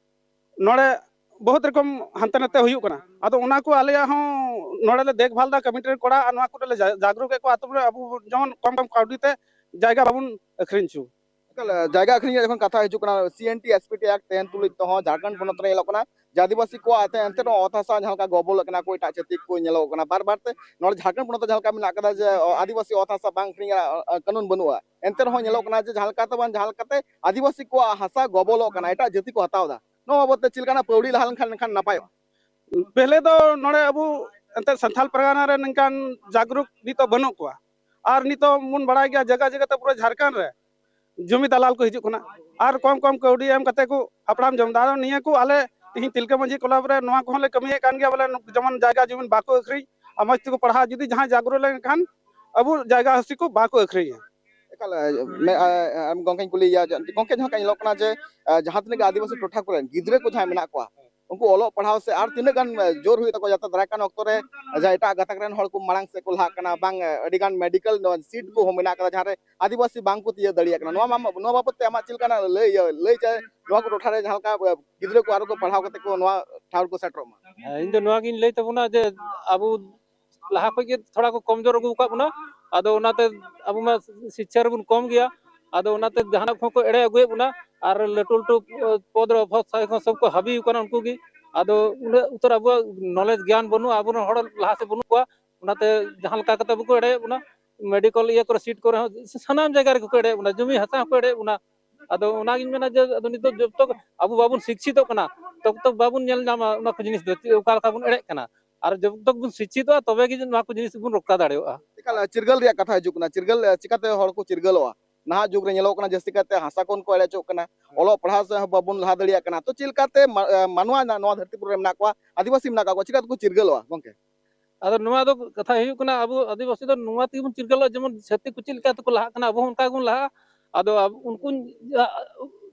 ᱱᱚᱰᱮ ᱵᱚᱦᱩᱛ ᱨᱚᱠᱚᱢ ᱦᱟᱱᱛᱮ ᱱᱟᱛᱮ ᱦᱩᱭᱩᱜ ᱠᱟᱱᱟ᱾ ᱟᱫᱚ ᱚᱱᱟ ᱠᱚ ᱟᱞᱮᱭᱟᱜ ᱦᱚᱸ ᱱᱚᱰᱮ ᱞᱮ ᱫᱮᱠᱷᱵᱷᱟᱞ ᱫᱟ, ᱠᱚᱢᱤᱴᱤ ᱨᱮᱱ ᱠᱚᱲᱟ, ᱟᱨ ᱱᱚᱣᱟ ᱠᱚᱨᱮ ᱞᱮ ᱡᱟ-, ᱡᱟᱜᱽᱨᱩᱠ ᱮᱫ ᱠᱚᱣᱟ ᱟᱹᱛᱩ ᱨᱮ, ᱟᱵᱚ ᱡᱮᱢᱚᱱ ᱠᱚᱢ ᱠᱚᱢ ᱠᱟᱹᱣᱰᱤ ᱛᱮ ᱡᱟᱭᱜᱟ ᱵᱟᱵᱚᱱ ᱟᱹᱠᱷᱨᱤᱧ ᱦᱚᱪᱚ᱾ ᱮᱠᱟᱞ, ᱡᱟᱭᱜᱟ ᱟᱹᱠᱷᱨᱤᱧ ᱨᱮᱭᱟᱜ ᱡᱚᱠᱷᱚᱱ ᱠᱟᱛᱷᱟ ᱦᱤᱡᱩᱜ ᱠᱟᱱᱟ, C N T S P T act ᱛᱮᱦᱮᱧ ᱛᱩᱞᱩᱡ ᱛᱮᱦᱚᱸ ᱡᱷᱟᱲᱠᱷᱚᱸᱰ ᱯᱚᱱᱚᱛ ᱨᱮ ᱧᱮᱞᱚᱜ ᱠᱟᱱᱟ ᱡᱮ ᱟᱹᱫᱤᱵᱟᱹᱥᱤ ᱠᱚᱣᱟᱜ ᱮᱱᱛᱮ, ᱮᱱᱛᱮ ᱨᱮᱦᱚᱸ ᱚᱛ ᱦᱟᱥᱟ ᱡᱟᱦᱟᱸ ᱞᱮᱠᱟ ᱜᱚᱵᱚᱞᱚᱜ ᱠᱟᱱᱟ ᱠᱚ, ᱮᱴᱟᱜ ᱪᱷᱟᱹᱛᱤᱠ ᱠᱚ ᱧᱮᱞᱚᱜ ᱠᱟᱱᱟ ᱵᱟᱨ ᱵᱟᱨ ᱛᱮ᱾ ᱱᱚᱰᱮ ᱡᱷᱟᱲᱠᱷᱚᱸᱰ ᱯᱚᱱᱚᱛ ᱨᱮ ᱡᱟᱦᱟᱸ ᱞᱮᱠᱟ ᱢᱮᱱᱟᱜ ᱟᱠᱟᱫᱟ ᱡᱮ, ᱚ, ᱟᱹᱫᱤᱵᱟᱹᱥᱤ ᱚᱛ ᱦᱟᱥᱟ ᱵᱟᱝ ᱟᱹᱠᱷᱨᱤᱧ ᱨᱮᱭᱟᱜ, ᱚ, ᱠᱟᱹᱱᱩᱱ ᱵᱟᱹᱱᱩᱜᱼᱟ, ᱮᱱᱛᱮ ᱨᱮᱦᱚᱸ ᱧᱮᱞᱚᱜ ᱠᱟᱱᱟ ᱡᱮ ᱡᱟᱦᱟᱸ ᱞᱮᱠᱟᱛᱮ ᱵᱟᱝ ᱡᱟᱦᱟᱸ ᱞᱮᱠᱟᱛᱮ ᱟᱹᱫᱤᱵᱟᱹᱥᱤ ᱠᱚᱣᱟᱜ ᱦᱟᱥᱟ ᱜᱚᱵᱚᱞᱚᱜ ᱠᱟᱱᱟ, ᱮᱴᱟᱜ ᱡᱟᱹᱛᱤ ᱠᱚ ᱦᱟᱛᱟᱣ ᱮᱫᱟ᱾ ᱱᱚᱣᱟ ᱵᱟᱵᱚᱫ ᱛᱮ ᱪᱮᱫ ᱞᱮᱠᱟᱱᱟᱜ ᱯᱟᱹᱣᱲᱤ ᱞᱟᱦᱟ ᱞᱮᱱᱠᱷᱟᱱ ᱢᱮᱱᱠᱷᱟᱱ ᱱᱟᱯᱟᱭᱚᱜᱼᱟ? ᱯᱮᱦᱞᱮ ᱫᱚ ᱱᱚᱰᱮ ᱟᱵᱚ ᱮᱱᱛᱮᱫ ᱥᱟᱱᱛᱷᱟᱞ ᱯᱟᱨᱜᱟᱱᱟ ᱨᱮ ᱱᱤᱝᱠᱟᱱ ᱡᱟᱜᱽᱨᱩᱠ ᱱᱤᱛᱚᱜ ᱵᱟᱹᱱᱩᱜ ᱠᱚᱣᱟ᱾ ᱟᱨ ᱱᱤᱛᱚᱜ ᱵᱚᱱ ᱵᱟᱲᱟᱭ ᱜᱮᱭᱟ, ᱡᱟᱭᱜᱟ ᱡᱟᱭᱜᱟ ᱛᱮ ᱯᱩᱨᱟᱹ ᱡᱷᱟᱲᱠᱷᱚᱸᱰ ᱨᱮ ᱡᱚᱢᱤ ᱫᱟᱞᱟᱞ ᱠᱚ ᱦᱤᱡᱩᱜ ᱠᱟᱱᱟ᱾ ᱟᱨ ᱠᱚᱢ ᱠᱚᱢ ᱠᱟᱹᱣᱰᱤ ᱮᱢ ᱠᱟᱛᱮ ᱠᱚ ᱦᱟᱯᱲᱟᱢ ᱡᱚᱢ ᱮᱫᱟ᱾ ᱟᱫᱚ ᱱᱤᱭᱟᱹ ᱠᱚ ᱟᱞᱮ ᱛᱮᱦᱮᱧ ᱛᱤᱞᱠᱟᱹ ᱢᱟᱹᱡᱷᱤ ᱠᱞᱟᱵᱽ ᱨᱮ ᱱᱚᱣᱟ ᱠᱚᱦᱚᱸ ᱞᱮ ᱠᱟᱹᱢᱤᱭᱮᱫ ᱠᱟᱱ ᱜᱮᱭᱟ, ᱵᱚᱞᱮ ᱱᱩᱠᱩ ᱡᱮᱢᱚᱱ ᱡᱟᱭᱜᱟ ᱡᱚᱢᱤᱱ ᱵᱟᱠᱚ ᱟᱹᱠᱷᱨᱤᱧ ᱟᱨ ᱢᱚᱡᱽ ᱛᱮᱠᱚ ᱯᱟᱲᱦᱟᱜ᱾ ᱡᱩᱫᱤ ᱡᱟᱦᱟᱸᱭ ᱡᱟᱜᱽᱨᱩᱠ ᱞᱮᱱᱠᱷᱟᱱ ᱟᱵᱚ ᱡᱟᱭᱜᱟ ᱦᱟᱹᱥᱤ ᱠᱚ ᱵᱟᱠᱚ ᱟᱹᱠᱷᱨᱤᱧᱟ᱾ ᱮᱠᱟᱞ, ᱮ, ᱢᱮ-, ᱮ, ᱮ, ᱜᱚᱢᱠᱮᱧ ᱠᱩᱞᱤᱭᱮᱭᱟ ᱡᱮ, ᱜᱚᱢᱠᱮ, ᱡᱟᱦᱟᱸ ᱞᱮᱠᱟ ᱧᱮᱞᱚᱜ ᱠᱟᱱᱟ ᱡᱮ, ᱮ, ᱡᱟᱦᱟᱸ ᱛᱤᱱᱟᱹᱜ ᱜᱮ ᱟᱹᱫᱤᱵᱟᱹᱥᱤ ᱴᱚᱴᱷᱟ ᱠᱚᱨᱮᱱ ᱜᱤᱫᱽᱨᱟᱹ ᱠᱚ ᱡᱟᱦᱟᱸᱭ ᱢᱮᱱᱟᱜ ᱠᱚᱣᱟ, ᱩᱱᱠᱩ ᱚᱞᱚᱜ ᱯᱟᱲᱦᱟᱣ ᱥᱮ ᱟᱨ ᱛᱤᱱᱟᱹᱜ ᱜᱟᱱ, ᱮ, ᱡᱳᱨ ᱦᱩᱭᱩᱜ ᱛᱟᱠᱚᱣᱟ, ᱡᱟᱛᱮ ᱫᱟᱨᱟᱭ ᱠᱟᱱ ᱚᱠᱛᱚ ᱨᱮ ᱡᱟᱦᱟᱸ ᱮᱴᱟᱜ ᱜᱟᱛᱟᱠ ᱨᱮᱱ ᱦᱚᱲ ᱠᱚ ᱢᱟᱲᱟᱝ ᱥᱮᱫ ᱠᱚ ᱞᱟᱦᱟᱜ ᱠᱟᱱᱟ, ᱵᱟᱝ, ᱮ, ᱟᱹᱰᱤ ᱜᱟᱱ ᱢᱮᱰᱤᱠᱮᱞ ᱱᱚᱣᱟ ᱥᱤᱴ ᱠᱚᱦᱚᱸ ᱢᱮᱱᱟᱜ ᱠᱟᱫᱟ, ᱡᱟᱦᱟᱸ ᱨᱮ ᱟᱹᱫᱤᱵᱟᱹᱥᱤ ᱵᱟᱝ ᱠᱚ ᱛᱤᱭᱟᱹᱜ ᱫᱟᱲᱮᱭᱟᱜ ᱠᱟᱱᱟ᱾ ᱱᱚᱣᱟ ᱢᱟ, ᱱᱚᱣᱟ ᱵᱟᱵᱚᱫ ᱛᱮ ᱟᱢᱟᱜ ᱪᱮᱫ ᱞᱮᱠᱟᱱᱟᱜ ᱞᱟᱹᱭ, ᱤᱭᱟᱹ, ᱞᱟᱹᱭ ᱪᱟᱭ, ᱱᱚᱣᱟ ᱠᱚ ᱴᱚᱴᱷᱟ ᱨᱮ ᱡᱟᱦᱟᱸ ᱞᱮᱠᱟ, ᱮ, ᱜᱤᱫᱽᱨᱟᱹ ᱠᱚ ᱟᱨᱚ ᱠᱚ ᱯᱟᱲᱦᱟᱣ ᱠᱟᱛᱮ ᱠᱚ ᱱᱚᱣᱟ ᱴᱷᱟᱶ ᱨᱮᱠᱚ ᱥᱮᱴᱮᱨᱚᱜ ᱢᱟ? ᱦᱮᱸ, ᱤᱧ ᱫᱚ ᱱᱚᱣᱟ ᱜᱤᱧ ᱞᱟᱹᱭ ᱛᱟᱵᱚᱱᱟ ᱡᱮ ᱟᱵᱚ ᱞᱟᱦᱟ ᱠᱷᱚᱡ ᱜᱮ ᱛᱷᱚᱲᱟ ᱠᱚ ᱠᱚᱢᱡᱳᱨ ᱟᱹᱜᱩ ᱟᱠᱟᱫ ᱵᱚᱱᱟ᱾ ᱟᱫᱚ ᱚᱱᱟᱛᱮ ᱟᱵᱚ ᱢᱟ ᱥᱤᱪᱪᱷᱟ ᱨᱮᱵᱚᱱ ᱠᱚᱢ ᱜᱮᱭᱟ᱾ ᱟᱫᱚ ᱚᱱᱟᱛᱮ ᱡᱟᱦᱟᱱᱟᱜ ᱠᱷᱚᱱ ᱠᱚ ᱮᱲᱮ ᱟᱹᱜᱩᱭᱮᱫ ᱵᱚᱱᱟ᱾ ᱟᱨ ᱞᱟᱹᱴᱩ ᱞᱟᱹᱴᱩ ᱯᱚᱫᱽ ᱨᱮ ᱚᱯᱷᱤᱥᱟᱨ ᱠᱚ ᱥᱚᱵ ᱠᱚ ᱦᱟᱹᱵᱤ ᱟᱠᱟᱱᱟ ᱩᱱᱠᱩ ᱜᱮ᱾ ᱟᱫᱚ ᱩᱱᱟᱹᱜ ᱩᱛᱟᱹᱨ ᱟᱵᱚᱣᱟᱜ ᱱᱚᱞᱮᱡᱽ ᱜᱮᱭᱟᱱ ᱵᱟᱹᱱᱩᱜᱼᱟ, ᱟᱵᱚᱨᱮᱱ ᱦᱚᱲ ᱞᱟᱦᱟ ᱥᱮᱫ ᱵᱟᱹᱱᱩᱜ ᱠᱚᱣᱟ᱾ ᱚᱱᱟᱛᱮ ᱡᱟᱦᱟᱸ ᱞᱮᱠᱟ ᱠᱟᱛᱮ ᱵᱟᱠᱚ ᱮᱲᱮᱭᱮᱫ ᱵᱚᱱᱟ, ᱢᱮᱰᱤᱠᱮᱞ ᱤᱭᱟᱹ ᱠᱚᱨᱮ ᱥᱤᱴ ᱠᱚᱨᱮ ᱦᱚᱸ ᱥᱟᱱᱟᱢ ᱡᱟᱭᱜᱟ ᱨᱮᱜᱮ ᱠᱚ ᱮᱲᱮᱭᱮᱫ ᱵᱚᱱᱟ, ᱡᱚᱢᱤ ᱦᱟᱥᱟ ᱦᱚᱸᱠᱚ ᱮᱲᱮᱭᱮᱫ ᱵᱚᱱᱟ᱾ ᱟᱫᱚ ᱚᱱᱟᱜᱤᱧ ᱢᱮᱱᱟ ᱡᱮ ᱟᱫᱚ ᱱᱤᱛᱚᱜ ᱡᱚᱵ ᱛᱚᱠ ᱟᱵᱚ ᱵᱟᱵᱚᱱ ᱥᱤᱠᱪᱷᱤᱛᱚᱜ ᱠᱟᱱᱟ, ᱛᱚᱵ ᱛᱚᱠ ᱵᱟᱵᱚᱱ ᱧᱮᱞ ᱧᱟᱢᱟ ᱚᱱᱟ ᱠᱚ ᱡᱤᱱᱤᱥ ᱫᱚ ᱪᱮᱫ, ᱚᱠᱟ ᱞᱮᱠᱟ ᱵᱚᱱ ᱮᱲᱮᱜ ᱠᱟᱱᱟ᱾ ᱟᱨ ᱡᱚᱵ ᱛᱚᱠ ᱵᱚᱱ ᱥᱤᱠᱪᱷᱤᱛᱚᱜᱼᱟ, ᱛᱚᱵᱮ ᱜᱮ ᱱᱚᱣᱟ ᱠᱚ ᱡᱤᱱᱤᱥ ᱵᱚᱱ ᱨᱚᱠᱠᱷᱟ ᱫᱟᱲᱮᱭᱟᱜᱼᱟ᱾ ᱮᱠᱟᱞ, ᱪᱤᱨᱜᱟᱹᱞ ᱨᱮᱭᱟᱜ ᱠᱟᱛᱷᱟ ᱦᱤᱡᱩᱜ ᱠᱟᱱᱟ᱾ ᱪᱤᱨᱜᱟᱹᱞ, ᱪᱤᱠᱟᱛᱮ ᱦᱚᱲ ᱠᱚ ᱪᱤᱨᱜᱟᱹᱞᱚᱜᱼᱟ? ᱱᱟᱦᱟᱜ ᱡᱩᱜᱽ ᱨᱮ ᱧᱮᱞᱚᱜ ᱠᱟᱱᱟ, ᱡᱟᱹᱥᱛᱤ ᱠᱟᱛᱮ ᱦᱟᱥᱟ ᱠᱷᱚᱱ ᱠᱚ ᱮᱲᱮ ᱦᱚᱪᱚᱜ ᱠᱟᱱᱟ, ᱚᱞᱚᱜ ᱯᱟᱲᱦᱟᱣ ᱥᱮᱫ ᱦᱚᱸ ᱵᱟᱵᱚᱱ ᱞᱟᱦᱟ ᱫᱟᱲᱮᱭᱟᱜ ᱠᱟᱱᱟ᱾ ᱛᱚ ᱪᱮᱫ ᱞᱮᱠᱟᱛᱮ ᱢᱟ-, ᱮ, ᱢᱟᱱᱣᱟ ᱱᱟ-, ᱱᱚᱣᱟ ᱫᱷᱟᱹᱨᱛᱤ ᱯᱩᱨᱤ ᱨᱮ ᱢᱮᱱᱟᱜ ᱠᱚᱣᱟ, ᱟᱹᱫᱤᱵᱟᱹᱥᱤ ᱢᱮᱱᱟᱜ ᱠᱟᱜ ᱠᱚᱣᱟ, ᱪᱤᱠᱟ ᱛᱮᱠᱚ ᱪᱤᱨᱜᱟᱹᱞᱚᱜᱼᱟ ᱜᱚᱝᱠᱮ? ᱟᱫᱚ ᱱᱚᱣᱟ ᱫᱚ ᱠᱟᱛᱷᱟ ᱦᱩᱭᱩᱜ ᱠᱟᱱᱟ, ᱟᱵᱚ ᱟᱹᱫᱤᱵᱟᱹᱥᱤ ᱫᱚ ᱱᱚᱣᱟ ᱛᱮᱜᱮ ᱵᱚᱱ ᱪᱤᱨᱜᱟᱹᱞᱚᱜᱼᱟ, ᱡᱮᱢᱚᱱ ᱪᱷᱟᱹᱛᱤᱠ ᱠᱚ ᱪᱮᱫ ᱞᱮᱠᱟ ᱛᱮᱠᱚ ᱞᱟᱦᱟᱜ ᱠᱟᱱᱟ, ᱟᱵᱚ ᱦᱚᱸ ᱚᱱᱠᱟ ᱜᱮᱵᱚᱱ ᱞᱟᱦᱟᱜᱼᱟ᱾ ᱟᱫᱚ ᱟᱵ-, ᱩᱱᱠᱩ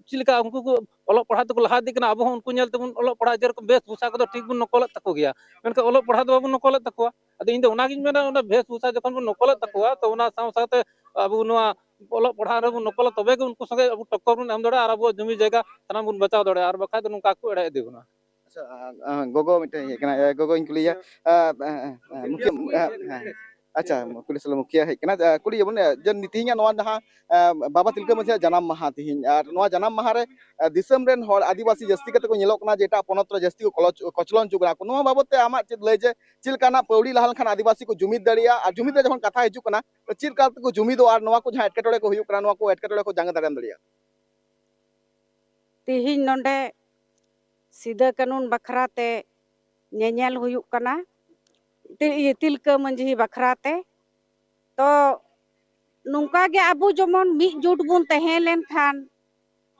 ᱪᱮᱫ ᱞᱮᱠᱟ ᱩᱱᱠᱩ ᱠᱚ ᱚᱞᱚᱜ ᱯᱟᱲᱦᱟᱜ ᱛᱮᱠᱚ ᱞᱟᱦᱟ ᱤᱫᱤᱜ ᱠᱟᱱᱟ, ᱟᱵᱚ ᱦᱚᱸ ᱩᱱᱠᱩ ᱧᱮᱞ ᱛᱮᱵᱚᱱ ᱚᱞᱚᱜ ᱯᱟᱲᱦᱟᱜ, ᱡᱮᱨᱚᱠᱚᱢ ᱵᱷᱮᱥ ᱵᱷᱩᱥᱟ ᱠᱚᱫᱚ ᱴᱷᱤᱠ ᱵᱚᱱ ᱱᱚᱠᱚᱞᱮᱫ ᱛᱟᱠᱚ ᱜᱮᱭᱟ, ᱢᱮᱱᱠᱷᱟᱱ ᱚᱞᱚᱜ ᱯᱟᱲᱦᱟᱜ ᱫᱚ ᱵᱟᱵᱚᱱ ᱱᱚᱠᱚᱞᱮᱫ ᱛᱟᱠᱚᱣᱟ᱾ ᱟᱫᱚ ᱤᱧ ᱫᱚ ᱚᱱᱟᱜᱤᱧ ᱢᱮᱱᱟ, ᱚᱱᱟ ᱵᱷᱮᱥ ᱵᱷᱩᱥᱟ ᱡᱚᱠᱷᱚᱱ ᱵᱚᱱ ᱱᱚᱠᱚᱞᱮᱫ ᱛᱟᱠᱚᱣᱟ, ᱛᱚ ᱚᱱᱟ ᱥᱟᱶ ᱥᱟᱶᱛᱮ ᱟᱵᱚ ᱱᱚᱣᱟ ᱚᱞᱚᱜ ᱯᱟᱲᱦᱟᱜ ᱨᱮᱵᱚᱱ ᱱᱚᱠᱚᱞᱟ, ᱛᱚᱵᱮ ᱜᱮ ᱩᱱᱠᱩ ᱥᱚᱸᱜᱮ ᱟᱵᱚ ᱴᱚᱠᱠᱚᱨ ᱵᱚᱱ ᱮᱢ ᱫᱟᱲᱮᱭᱟᱜᱼᱟ ᱟᱨ ᱟᱵᱚᱣᱟᱜ ᱡᱚᱢᱤ ᱡᱟᱭᱜᱟ ᱥᱟᱱᱟᱢ ᱵᱚᱱ ᱵᱟᱧᱪᱟᱣ ᱫᱟᱲᱮᱭᱟᱜᱼᱟ, ᱟᱨ ᱵᱟᱠᱷᱟᱡ ᱫᱚ ᱱᱚᱝᱠᱟ ᱠᱚ ᱮᱲᱮ ᱤᱫᱤ ᱵᱚᱱᱟ᱾ ᱟᱪᱪᱷᱟ, ᱟ, ᱟ, ᱜᱚᱜᱚ ᱢᱤᱫᱴᱮᱱ ᱦᱮᱡ ᱠᱟᱱᱟ, ᱮ, ᱜᱚᱜᱚᱧ ᱠᱩᱞᱤᱭᱟ, ᱟ, ᱟ, ᱟ, ᱢᱩᱠᱷᱤᱭᱟᱹ, ᱟ, ᱦᱮᱸ᱾ ᱟᱪᱪᱷᱟ, ᱠᱩᱞᱤ ᱥᱟᱞᱟᱜ ᱢᱩᱠᱷᱤᱭᱟᱹ ᱦᱮᱡ ᱠᱟᱱᱟ, ᱟ, ᱠᱩᱞᱤᱭᱮᱫ ᱵᱚᱱ, ᱟ, ᱡᱮ ᱛᱮᱦᱮᱧᱟᱜ ᱱᱚᱣᱟ ᱡᱟᱦᱟᱸ, ᱟ, ᱵᱟᱵᱟ ᱛᱤᱞᱠᱟᱹ ᱢᱟᱹᱡᱷᱤᱭᱟᱜ ᱡᱟᱱᱟᱢ ᱢᱟᱦᱟ ᱛᱮᱦᱮᱧ, ᱟᱨ ᱱᱚᱣᱟ ᱡᱟᱱᱟᱢ ᱢᱟᱦᱟ ᱨᱮ, ᱟ, ᱫᱤᱥᱚᱢ ᱨᱮᱱ ᱦᱚᱲ ᱟᱹᱫᱤᱵᱟᱹᱥᱤ ᱡᱟᱹᱥᱛᱤ ᱠᱟᱛᱮ ᱠᱚ ᱧᱮᱞᱚᱜ ᱠᱟᱱᱟ ᱡᱮ ᱮᱴᱟᱜ ᱯᱚᱱᱚᱛ ᱨᱮ ᱡᱟᱹᱥᱛᱤ ᱠᱚ ᱠᱚᱞᱚᱪ-, ᱠᱚᱪᱞᱚᱱ ᱦᱚᱪᱚ ᱠᱟᱱᱟ ᱠᱚ, ᱱᱚᱣᱟ ᱵᱟᱵᱚᱛ ᱛᱮ ᱟᱢᱟᱜ ᱪᱮᱫ ᱞᱟᱹᱭ ᱡᱮ ᱪᱮᱫ ᱞᱮᱠᱟᱱᱟᱜ ᱯᱟᱹᱣᱲᱤ ᱞᱟᱦᱟ ᱞᱮᱱᱠᱷᱟᱱ ᱟᱹᱫᱤᱵᱟᱹᱥᱤ ᱠᱚ ᱡᱩᱢᱤᱫ ᱫᱟᱲᱮᱭᱟᱜᱼᱟ, ᱟᱨ ᱡᱩᱢᱤᱫ ᱨᱮ ᱡᱚᱠᱷᱚᱱ ᱠᱟᱛᱷᱟ ᱦᱤᱡᱩᱜ ᱠᱟᱱᱟ, ᱛᱚ ᱪᱮᱫ ᱞᱮᱠᱟ ᱛᱮᱠᱚ ᱡᱩᱢᱤᱫᱚᱜᱼᱟ ᱟᱨ ᱱᱚᱣᱟ ᱠᱚ ᱡᱟᱦᱟᱸ ᱮᱴᱠᱮᱴᱚᱬᱮ ᱠᱚ ᱦᱩᱭᱩᱜ ᱠᱟᱱᱟ, ᱱᱚᱣᱟ ᱠᱚ ᱮᱴᱠᱮᱴᱚᱬᱮ ᱠᱚ ᱡᱟᱸᱜᱮ ᱫᱟᱨᱟᱢ ᱫᱟᱲᱮᱭᱟᱜᱼᱟ? ᱛᱤᱦᱤᱧ ᱱᱚᱰᱮ ᱥᱤᱫᱟᱹ ᱠᱟᱹᱱᱩᱱ ᱵᱟᱠᱷᱨᱟ ᱛᱮ ᱧᱮᱧᱮᱞ ᱦᱩᱭᱩᱜ ᱠᱟᱱᱟ, ᱛᱤ-, ᱤᱭᱟᱹ, ᱛᱤᱞᱠᱟᱹ ᱢᱟᱹᱡᱷᱤ ᱵᱟᱠᱷᱨᱟ ᱛᱮ᱾ ᱛᱚ ᱱᱚᱝᱠᱟ ᱜᱮ ᱟᱵᱚ ᱡᱮᱢᱚᱱ ᱢᱤᱫ ᱡᱩᱴ ᱵᱚᱱ ᱛᱟᱦᱮᱸ ᱞᱮᱱᱠᱷᱟᱱ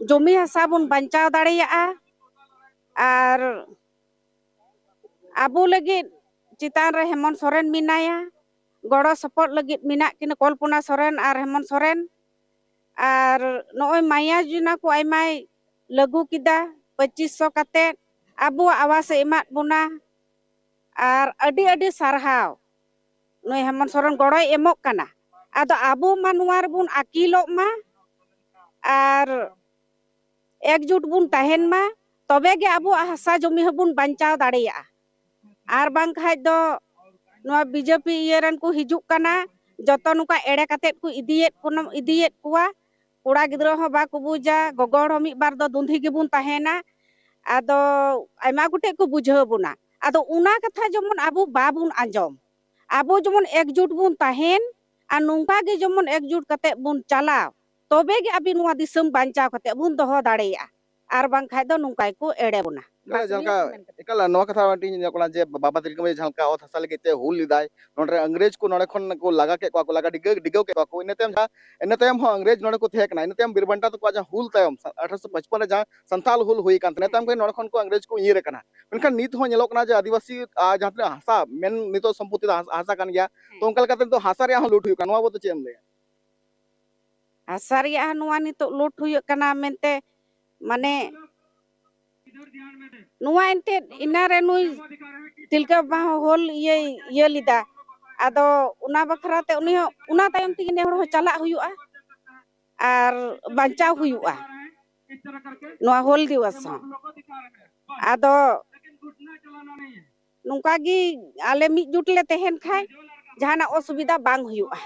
ᱡᱚᱢᱤ ᱦᱟᱥᱟ ᱵᱚᱱ ᱵᱟᱧᱪᱟᱣ ᱫᱟᱲᱮᱭᱟᱜᱼᱟ᱾ ᱟᱨ ᱟᱵᱚ ᱞᱟᱹᱜᱤᱫ ᱪᱮᱛᱟᱱ ᱨᱮ ᱦᱮᱢᱚᱱᱛ ᱥᱚᱨᱮᱱ ᱢᱮᱱᱟᱭᱟ, ᱜᱚᱲᱚ ᱥᱚᱯᱚᱦᱚᱫ ᱞᱟᱹᱜᱤᱫ ᱢᱮᱱᱟᱜ ᱠᱤᱱᱟ ᱠᱚᱞᱯᱚᱱᱟ ᱥᱚᱨᱮᱱ ᱟᱨ ᱦᱮᱢᱚᱱᱛ ᱥᱚᱨᱮᱱ᱾ ᱟᱨ ᱱᱚᱜᱼᱚᱭ ᱢᱟᱭᱟ ᱡᱳᱡᱚᱱᱟ ᱠᱚ ᱟᱭᱢᱟᱭ ᱞᱟᱹᱜᱩ ᱠᱮᱫᱟ, ᱯᱚᱸᱪᱤᱥ ᱥᱚ ᱠᱟᱛᱮᱫ ᱟᱵᱚᱣᱟᱜ ᱟᱵᱟᱥ ᱮ ᱮᱢᱟᱫ ᱵᱚᱱᱟ᱾ ᱟᱨ ᱟᱹᱰᱤ ᱟᱹᱰᱤ ᱥᱟᱨᱦᱟᱣ, ᱱᱩᱭ ᱦᱮᱢᱚᱱᱛ ᱥᱚᱨᱮᱱ ᱜᱚᱲᱚᱭ ᱮᱢᱚᱜ ᱠᱟᱱᱟ᱾ ᱟᱫᱚ ᱟᱵᱚ ᱢᱟ ᱱᱚᱣᱟ ᱨᱮᱵᱚᱱ ᱟᱹᱠᱤᱞᱚᱜ ᱢᱟ, ᱟᱨ ᱮᱠᱡᱩᱴ ᱵᱚᱱ ᱛᱟᱦᱮᱱ ᱢᱟ, ᱛᱚᱵᱮ ᱜᱮ ᱟᱵᱚᱣᱟᱜ ᱦᱟᱥᱟ ᱡᱚᱢᱤ ᱦᱚᱸᱵᱚᱱ ᱵᱟᱧᱪᱟᱣ ᱫᱟᱲᱮᱭᱟᱜᱼᱟ᱾ ᱟᱨ ᱵᱟᱝᱠᱷᱟᱡ ᱫᱚ ᱱᱚᱣᱟ ᱵᱤᱡᱮᱯᱤ ᱤᱭᱟᱹ ᱨᱮᱱ ᱠᱚ ᱦᱤᱡᱩᱜ ᱠᱟᱱᱟ, ᱡᱚᱛᱚ ᱱᱚᱝᱠᱟ ᱮᱲᱮ ᱠᱟᱛᱮᱫ ᱠᱚ ᱤᱫᱤᱭᱮᱫ ᱠᱚ, ᱤᱫᱤᱭᱮᱫ ᱠᱚᱣᱟ᱾ ᱠᱚᱲᱟ ᱜᱤᱫᱽᱨᱟᱹ ᱦᱚᱸ ᱵᱟᱠᱚ ᱵᱩᱡᱟ, ᱜᱚᱜᱚ ᱦᱚᱲ ᱦᱚᱸ ᱢᱤᱫ ᱵᱟᱨ ᱫᱚ ᱫᱩᱸᱫᱷᱤ ᱜᱮᱵᱚᱱ ᱛᱟᱦᱮᱱᱟ᱾ ᱟᱫᱚ ᱟᱭᱢᱟ ᱜᱚᱴᱮᱡ ᱠᱚ ᱵᱩᱡᱷᱟᱹᱣ ᱵᱚᱱᱟ, ᱟᱫᱚ ᱚᱱᱟ ᱠᱟᱛᱷᱟ ᱡᱮᱢᱚᱱ ᱟᱵᱚ ᱵᱟᱵᱚᱱ ᱟᱸᱡᱚᱢ, ᱟᱵᱚ ᱡᱮᱢᱚᱱ ᱮᱠᱡᱩᱴ ᱵᱚᱱ ᱛᱟᱦᱮᱱ ᱟᱨ ᱱᱚᱝᱠᱟ ᱜᱮ ᱡᱮᱢᱚᱱ ᱮᱠᱡᱩᱴ ᱠᱟᱛᱮᱫ ᱵᱚᱱ ᱪᱟᱞᱟᱣ᱾ ᱛᱚᱵᱮ ᱜᱮ ᱟᱵᱚ ᱱᱚᱣᱟ ᱫᱤᱥᱚᱢ ᱵᱟᱧᱪᱟᱣ ᱠᱟᱛᱮ ᱵᱚᱱ ᱫᱚᱦᱚ ᱫᱟᱲᱮᱭᱟᱜᱼᱟ, ᱟᱨ ᱵᱟᱝᱠᱷᱟᱡ ᱫᱚ ᱱᱚᱝᱠᱟ ᱜᱮᱠᱚ ᱮᱲᱮ ᱵᱚᱱᱟ᱾ ᱮᱠᱟᱞ, ᱵᱟᱥ ᱡᱟᱦᱟᱸ ᱱᱤᱭᱟᱹ ᱞᱮᱠᱟ ᱜᱮ ᱢᱮᱱ ᱠᱟᱛᱮ᱾ ᱮᱠᱟᱞ, ᱱᱚᱣᱟ ᱠᱟᱛᱷᱟ ᱢᱤᱫᱴᱤᱡ ᱧᱮᱞᱚᱜ ᱠᱟᱱᱟ ᱡᱮ ᱵᱟᱵᱟ ᱛᱤᱞᱠᱟᱹ ᱢᱟᱹᱡᱷᱤ ᱡᱟᱦᱟᱸ ᱞᱮᱠᱟ ᱚᱛ ᱦᱟᱥᱟ ᱞᱟᱹᱜᱤᱫ ᱛᱮ ᱦᱩᱞ ᱞᱮᱫᱟᱭ, ᱱᱚᱰᱮ ᱨᱮ ᱤᱝᱨᱮᱡᱽ ᱠᱚ ᱱᱚᱰᱮ ᱠᱷᱚᱱ ᱠᱚ ᱞᱟᱜᱟ ᱠᱮᱫ ᱠᱚᱣᱟ, ᱠᱚ ᱞᱟᱜᱟ ᱰᱤᱜᱟᱹᱣ, ᱰᱤᱜᱟᱹᱣ ᱠᱮᱫ ᱠᱚᱣᱟ ᱠᱚ᱾ ᱤᱱᱟᱹ ᱛᱟᱭᱚᱢ ᱡᱟᱦᱟᱸ, ᱤᱱᱟᱹ ᱛᱟᱭᱚᱢ ᱦᱚᱸ ᱤᱝᱨᱮᱡᱽ ᱱᱚᱰᱮ ᱠᱚ ᱛᱟᱦᱮᱸ ᱠᱟᱱᱟ᱾ ᱤᱱᱟᱹ ᱛᱟᱭᱚᱢ ᱵᱤᱨ ᱵᱟᱱᱴᱟ ᱛᱟᱠᱚᱣᱟᱜ ᱡᱟᱦᱟᱸ ᱦᱩᱞ ᱛᱟᱭᱚᱢ, ᱥᱟ-, ᱟᱴᱷᱨᱚᱥᱚ ᱯᱟᱸᱪᱯᱚᱱ ᱨᱮ ᱡᱟᱦᱟᱸ ᱥᱟᱱᱛᱟᱞ ᱦᱩᱞ ᱦᱩᱭ ᱠᱟᱱ ᱛᱟᱦᱮᱸ, ᱤᱱᱟᱹ ᱛᱟᱭᱚᱢ ᱜᱮ ᱱᱚᱰᱮ ᱠᱷᱚᱱ ᱠᱚ ᱤᱝᱨᱮᱡᱽ ᱠᱚ ᱤᱭᱟᱹᱨ ᱠᱟᱱᱟ᱾ ᱢᱮᱱᱠᱷᱟᱱ ᱱᱤᱛ ᱦᱚᱸ ᱧᱮᱞᱚᱜ ᱠᱟᱱᱟ ᱡᱮ ᱟᱹᱫᱤᱵᱟᱹᱥᱤ, ᱟ, ᱡᱟᱦᱟᱸ ᱛᱤᱱᱟᱹᱜ ᱦᱟᱥᱟ, ᱢᱮᱱ ᱱᱤᱛᱚᱜ ᱥᱚᱢᱯᱚᱛᱛᱤ ᱫᱚ ᱦᱟᱥ-, ᱦᱟᱥᱟ ᱠᱟᱱ ᱜᱮᱭᱟ᱾ ᱛᱚ ᱚᱱᱠᱟ ᱞᱮᱠᱟᱛᱮ ᱱᱤᱛᱚᱜ ᱦᱟᱥᱟ ᱨᱮᱭᱟᱜ ᱦᱚᱸ ᱞᱩᱴ ᱦᱩᱭᱩᱜ ᱠᱟᱱᱟ, ᱱᱚᱣᱟ ᱵᱟᱵᱚᱫ ᱛᱮ ᱪᱮᱫ ᱮᱢ ᱞᱟᱹᱭᱟ? ᱦᱟᱥᱟ ᱨᱮᱭᱟᱜ ᱦᱚᱸ ᱱᱚᱣᱟ ᱱᱤᱛᱚᱜ ᱞᱩᱴ ᱦᱩᱭᱩᱜ ᱠᱟᱱᱟ ᱢᱮᱱᱛᱮ, ᱢᱟᱱᱮ, ᱱᱚᱣᱟ ᱮᱱᱛᱮᱫ ᱤᱱᱟᱹᱨᱮ ᱱᱩᱭ ᱛᱤᱞᱠᱟᱹ ᱵᱟᱵᱟ ᱦᱚᱸ ᱦᱩᱞ ᱤᱭᱟᱹᱭ ᱤᱭᱟᱹ ᱞᱮᱫᱟ, ᱟᱫᱚ ᱚᱱᱟ ᱵᱟᱠᱷᱨᱟ ᱛᱮ ᱩᱱᱤ ᱦᱚᱸ, ᱚᱱᱟ ᱛᱟᱭᱚᱢ ᱛᱮᱜᱮ ᱱᱮ ᱦᱚᱲ ᱦᱚᱸ ᱪᱟᱞᱟᱜ ᱦᱩᱭᱩᱜᱼᱟ ᱟᱨ ᱵᱟᱧᱪᱟᱣ ᱦᱩᱭᱩᱜᱼᱟ ᱱᱚᱣᱟ ᱦᱩᱞ ᱫᱤᱵᱚᱥ ᱦᱚᱸ᱾ ᱟᱫᱚ ᱱᱚᱝᱠᱟ ᱜᱮ ᱟᱞᱮ ᱢᱤᱫ ᱡᱩᱴ ᱞᱮ ᱛᱟᱦᱮᱱ ᱠᱷᱟᱡ ᱡᱟᱦᱟᱱᱟᱜ ᱚᱥᱩᱵᱤᱫᱷᱟ ᱵᱟᱝ ᱦᱩᱭᱩᱜᱼᱟ᱾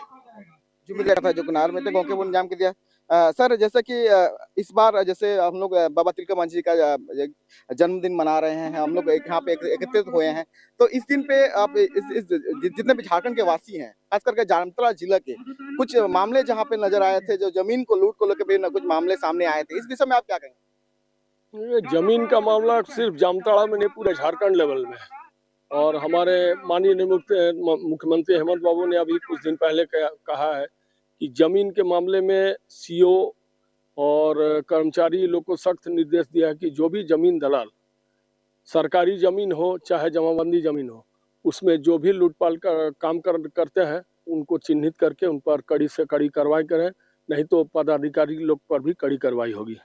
ᱡᱩᱢᱤᱫ ᱨᱮᱭᱟᱜ ᱠᱟᱛᱷᱟ ᱦᱤᱡᱩᱜ ᱠᱟᱱᱟ᱾ ᱟᱨ ᱢᱤᱫᱴᱮᱱ ᱜᱚᱝᱠᱮ ᱵᱚᱱ ᱧᱟᱢ ᱠᱮᱫᱮᱭᱟ᱾ अ, सर, जैसे कि, अ, इस बार जैसे हम लोग, अ, बाबा तिलका मांझी का, अ, ये जन्मदिन मना रहे हैं, हम लोग एक, यहाँ पे एक-, एकत्रित हुए हैं, तो इस दिन पे आप इस, इस जि-, जितने भी झारखंड के वासी हैं, खास करके जामताड़ा जिला के कुछ मामले जहाँ पे नजर आए थे, जो जमीन को लूट को लेकर भी न-, कुछ मामले सामने आए थे, इस विषय में आप क्या कहेंगे? ये जमीन का मामला सिर्फ जामताड़ा में नहीं, पूरे झारखंड लेवल में है। और हमारे माननीय मुख्य-, म-, मुख्यमंत्री हेमंत बाबू ने अभी कुछ दिन पहले कहा, कहा है कि जमीन के मामले में सीओ और कर्मचारी लोग को सख्त निर्देश दिया है कि जो भी जमीन दलाल, सरकारी जमीन हो चाहे जमाबंदी जमीन हो, उसमें जो भी लूटपाट का काम कर, करते हैं, उनको चिन्हित करके उन पर कड़ी से कड़ी कार्रवाई करें, नहीं तो पदाधिकारी लोग पर भी कड़ी कार्रवाई होगी।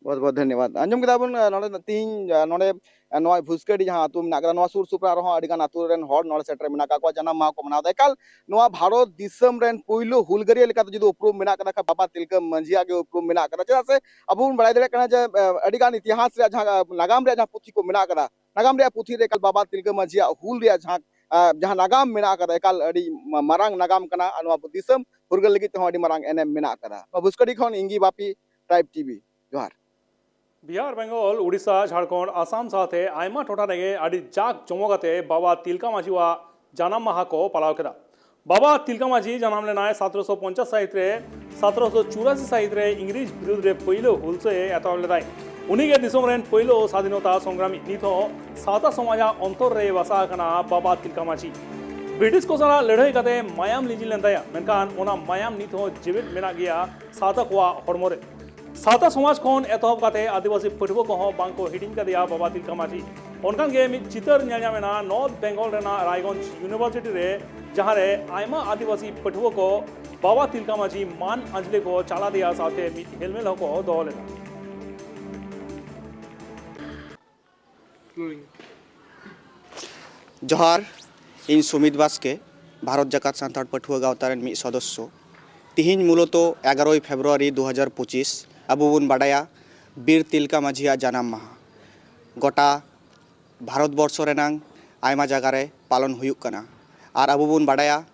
बहुत बहुत धन्यवाद। ᱟᱸᱡᱚᱢ ᱠᱮᱫᱟ ᱵᱚᱱ, ᱱᱚᱰᱮ ᱛᱤᱦᱤᱧ ᱱᱚᱰᱮ ᱱᱚᱣᱟ ᱵᱷᱩᱥᱠᱟᱹᱰᱤ ᱡᱟᱦᱟᱸ ᱟᱹᱛᱩ ᱢᱮᱱᱟᱜ ᱠᱟᱫᱟ, ᱱᱚᱣᱟ ᱥᱩᱨ ᱥᱩᱯᱩᱨ ᱟᱨᱦᱚᱸ ᱟᱹᱰᱤ ᱜᱟᱱ ᱟᱹᱛᱩ ᱨᱮᱱ ᱦᱚᱲ ᱱᱚᱰᱮ ᱥᱮᱴᱮᱨ ᱢᱮᱱᱟᱜ ᱠᱟᱜ ᱠᱚᱣᱟ, ᱡᱟᱱᱟᱢ ᱢᱟᱦᱟ ᱠᱚ ᱢᱟᱱᱟᱣ ᱮᱫᱟ᱾ ᱮᱠᱟᱞ ᱱᱚᱣᱟ ᱵᱷᱟᱨᱚᱛ ᱫᱤᱥᱚᱢ ᱨᱮᱱ ᱯᱩᱭᱞᱩ ᱦᱩᱞᱜᱟᱹᱨᱤᱭᱟᱹ ᱞᱮᱠᱟᱛᱮ ᱡᱩᱫᱤ ᱩᱯᱨᱩᱢ ᱢᱮᱱᱟᱜ ᱠᱟᱫᱟ ᱠᱷᱟᱱ ᱵᱟᱵᱟ ᱛᱤᱞᱠᱟᱹ ᱢᱟᱹᱡᱷᱤᱭᱟᱜ ᱜᱮ ᱩᱯᱨᱩᱢ ᱢᱮᱱᱟᱜ ᱠᱟᱫᱟ᱾ ᱪᱮᱫᱟᱜ ᱥᱮ ᱟᱵᱚ ᱵᱚᱱ ᱵᱟᱲᱟᱭ ᱫᱟᱲᱮᱭᱟᱜ ᱠᱟᱱᱟ ᱡᱮ, ᱟᱹᱰᱤ ᱜᱟᱱ ᱤᱛᱤᱦᱟᱥ ᱨᱮᱭᱟᱜ ᱡᱟᱦᱟᱸ, ᱱᱟᱜᱟᱢ ᱨᱮᱭᱟᱜ ᱡᱟᱦᱟᱸ ᱯᱩᱛᱷᱤ ᱠᱚ ᱢᱮᱱᱟᱜ ᱠᱟᱫᱟ, ᱱᱟᱜᱟᱢ ᱨᱮᱭᱟᱜ ᱯᱩᱛᱷᱤ ᱨᱮ ᱮᱠᱟᱞ ᱵᱟᱵᱟ ᱛᱤᱞᱠᱟᱹ ᱢᱟᱹᱡᱷᱤᱭᱟᱜ ᱦᱩᱞ ᱨᱮᱭᱟᱜ ᱡᱟᱦᱟᱸ, ᱡᱟᱦᱟᱸ ᱱᱟᱜᱟᱢ ᱢᱮᱱᱟᱜ ᱠᱟᱫᱟ, ᱮᱠᱟᱞ ᱟᱹᱰᱤ ᱢᱟᱨᱟᱝ ᱱᱟᱜᱟᱢ ᱠᱟᱱᱟ᱾ ᱟᱨ ᱱᱚᱣᱟ ᱫᱤᱥᱚᱢ ᱯᱷᱩᱨᱜᱟᱹᱞ ᱞᱟᱹᱜᱤᱫ ᱛᱮᱦᱚᱸ ᱟᱹᱰᱤ ᱢᱟᱨᱟᱝ ᱮᱱᱮᱢ ᱢᱮᱱᱟᱜ ᱠᱟᱫᱟ᱾ ᱱᱚᱣᱟ ᱵᱷᱩᱥᱠᱟᱹᱰᱤ ᱠᱷᱚᱱ ᱤᱧ ᱜᱮ ᱵᱟᱯᱤ, ᱴᱨᱟᱭᱤᱵᱽ ᱴᱤᱵᱷᱤ᱾ ᱡᱚᱦᱟᱨ᱾ ᱵᱤᱦᱟᱨ, ᱵᱮᱝᱜᱚᱞ, ᱩᱲᱤᱥᱥᱟ, ᱡᱷᱟᱲᱠᱷᱚᱸᱰ, ᱟᱥᱟᱢ ᱥᱟᱶᱛᱮ ᱟᱭᱢᱟ ᱴᱚᱴᱷᱟ ᱨᱮᱜᱮ ᱟᱹᱰᱤ ᱡᱟᱠ ᱡᱚᱢᱚᱠ ᱟᱛᱮ ᱵᱟᱵᱟ ᱛᱤᱞᱠᱟ ᱢᱟᱹᱡᱷᱤᱣᱟᱜ ᱡᱟᱱᱟᱢ ᱢᱟᱦᱟ ᱠᱚ ᱯᱟᱞᱟᱣ ᱠᱮᱫᱟ᱾ ᱵᱟᱵᱟ ᱛᱤᱞᱠᱟ ᱢᱟᱹᱡᱷᱤ ᱡᱟᱱᱟᱢ ᱞᱮᱱᱟᱭ ᱥᱟᱛᱨᱚᱥᱚ ᱯᱚᱧᱪᱟᱥ ᱥᱟᱹᱦᱤᱛ ᱨᱮ᱾ ᱥᱟᱛᱨᱚᱥᱚ ᱪᱩᱨᱟᱥᱤ ᱥᱟᱹᱦᱤᱛ ᱨᱮ ᱤᱝᱨᱮᱡᱽ ᱵᱤᱨᱩᱫᱷ ᱨᱮ ᱯᱳᱭᱞᱳ ᱦᱩᱞᱥᱟᱹᱭ ᱮ ᱮᱛᱚᱦᱚᱵ ᱞᱮᱫᱟᱭ᱾ ᱩᱱᱤᱜᱮ ᱫᱤᱥᱚᱢ ᱨᱮᱱ ᱯᱳᱭᱞᱳ ᱥᱟᱫᱷᱤᱱᱚᱛᱟ ᱥᱚᱝᱜᱨᱟᱢᱤ᱾ ᱱᱤᱛ ᱦᱚᱸ ᱥᱟᱶᱛᱟ ᱥᱚᱢᱟᱡᱽ ᱟᱜ ᱚᱱᱛᱚᱨ ᱨᱮᱭ ᱵᱟᱥᱟ ᱟᱠᱟᱱᱟ ᱵᱟᱵᱟ ᱛᱤᱞᱠᱟ ᱢᱟᱹᱡᱷᱤ᱾ ᱵᱨᱤᱴᱤᱥ ᱠᱚ ᱥᱟᱞᱟᱜ ᱞᱟᱹᱲᱦᱟᱹᱭ ᱠᱟᱛᱮ ᱢᱟᱭᱟᱢ ᱞᱤᱸᱡᱤ ᱞᱮᱱ ᱛᱟᱭᱟ, ᱢᱮᱱᱠᱷᱟᱱ ᱚᱱᱟ ᱢᱟᱭᱟᱢ ᱱᱤᱛ ᱦᱚᱸ ᱡᱮᱣᱮᱫ ᱢᱮᱱᱟᱜ ᱜᱮᱭᱟ ᱥᱟᱶᱛᱟ ᱠᱚᱣᱟᱜ ᱦᱚᱲᱢᱚ ᱨᱮ᱾ ᱥᱟᱶᱛᱟ ᱥᱚᱢᱟᱡᱽ ᱠᱷᱚᱱ ᱮᱛᱚᱦᱚᱵ ᱠᱟᱛᱮ ᱟᱹᱫᱤᱵᱟᱹᱥᱤ ᱯᱟᱹᱴᱷᱩᱣᱟᱹ ᱠᱚᱦᱚᱸ ᱵᱟᱝ ᱠᱚ ᱦᱤᱲᱤᱧ ᱠᱟᱫᱮᱭᱟ ᱵᱟᱵᱟ ᱛᱤᱞᱠᱟ ᱢᱟᱹᱡᱷᱤ᱾ ᱚᱱᱠᱟᱱ ᱜᱮ ᱢᱤᱫ ᱪᱤᱛᱟᱹᱨ ᱧᱮᱞ ᱧᱟᱢ ᱮᱱᱟ ᱱᱚᱨᱛᱷ ᱵᱮᱝᱜᱚᱞ ᱨᱮᱱᱟᱜ ᱨᱟᱭᱜᱚᱸᱡᱽ ᱤᱭᱩᱱᱤᱵᱷᱟᱨᱥᱤᱴᱤ ᱨᱮ, ᱡᱟᱦᱟᱸ ᱨᱮ ᱟᱭᱢᱟ ᱟᱹᱫᱤᱵᱟᱹᱥᱤ ᱯᱟᱹᱴᱷᱩᱣᱟᱹ ᱠᱚ ᱵᱟᱵᱟ ᱛᱤᱞᱠᱟ ᱢᱟᱹᱡᱷᱤ ᱢᱟᱱ ᱟᱸᱡᱽᱞᱮ ᱠᱚ ᱪᱟᱞ ᱟᱫᱮᱭᱟ, ᱥᱟᱶᱛᱮ ᱢᱤᱫ ᱦᱮᱞᱢᱮᱞ ᱦᱚᱸᱠᱚ ᱫᱚᱦᱚ ᱞᱮᱫᱟ᱾ ᱡᱚᱦᱟᱨ, ᱤᱧ ᱥᱩᱢᱤᱛ ᱵᱟᱥᱠᱮ, ᱵᱷᱟᱨᱚᱛ ᱡᱟᱠᱟᱛ ᱥᱟᱱᱛᱟᱲ ᱯᱟᱹᱴᱷᱩᱣᱟᱹ ᱜᱟᱶᱛᱟ ᱨᱮᱱ ᱢᱤᱫ ᱥᱚᱫᱚᱥᱥᱚ᱾ ᱛᱤᱦᱤᱧ ᱢᱩᱞᱚᱛᱚ ᱮᱜᱟᱨᱚᱭ ᱯᱷᱮᱵᱽᱨᱩᱣᱟᱨᱤ ᱫᱩ ᱦᱟᱡᱟᱨ ᱯᱚᱸᱪᱤᱥ, ᱟᱵᱚ ᱵᱚᱱ ᱵᱟᱰᱟᱭᱟ ᱵᱤᱨ ᱛᱤᱞᱠᱟ ᱢᱟᱹᱡᱷᱤᱭᱟᱜ ᱡᱟᱱᱟᱢ ᱢᱟᱦᱟ᱾ ᱜᱚᱴᱟ ᱵᱷᱟᱨᱚᱛ ᱵᱚᱨᱥᱚ ᱨᱮᱱᱟᱝ ᱟᱭᱢᱟ ᱡᱟᱭᱜᱟ ᱨᱮ ᱯᱟᱞᱚᱱ ᱦᱩᱭᱩᱜ ᱠᱟᱱᱟ᱾ ᱟᱨ ᱟᱵᱚ ᱵᱚᱱ ᱵᱟᱰᱟᱭᱟ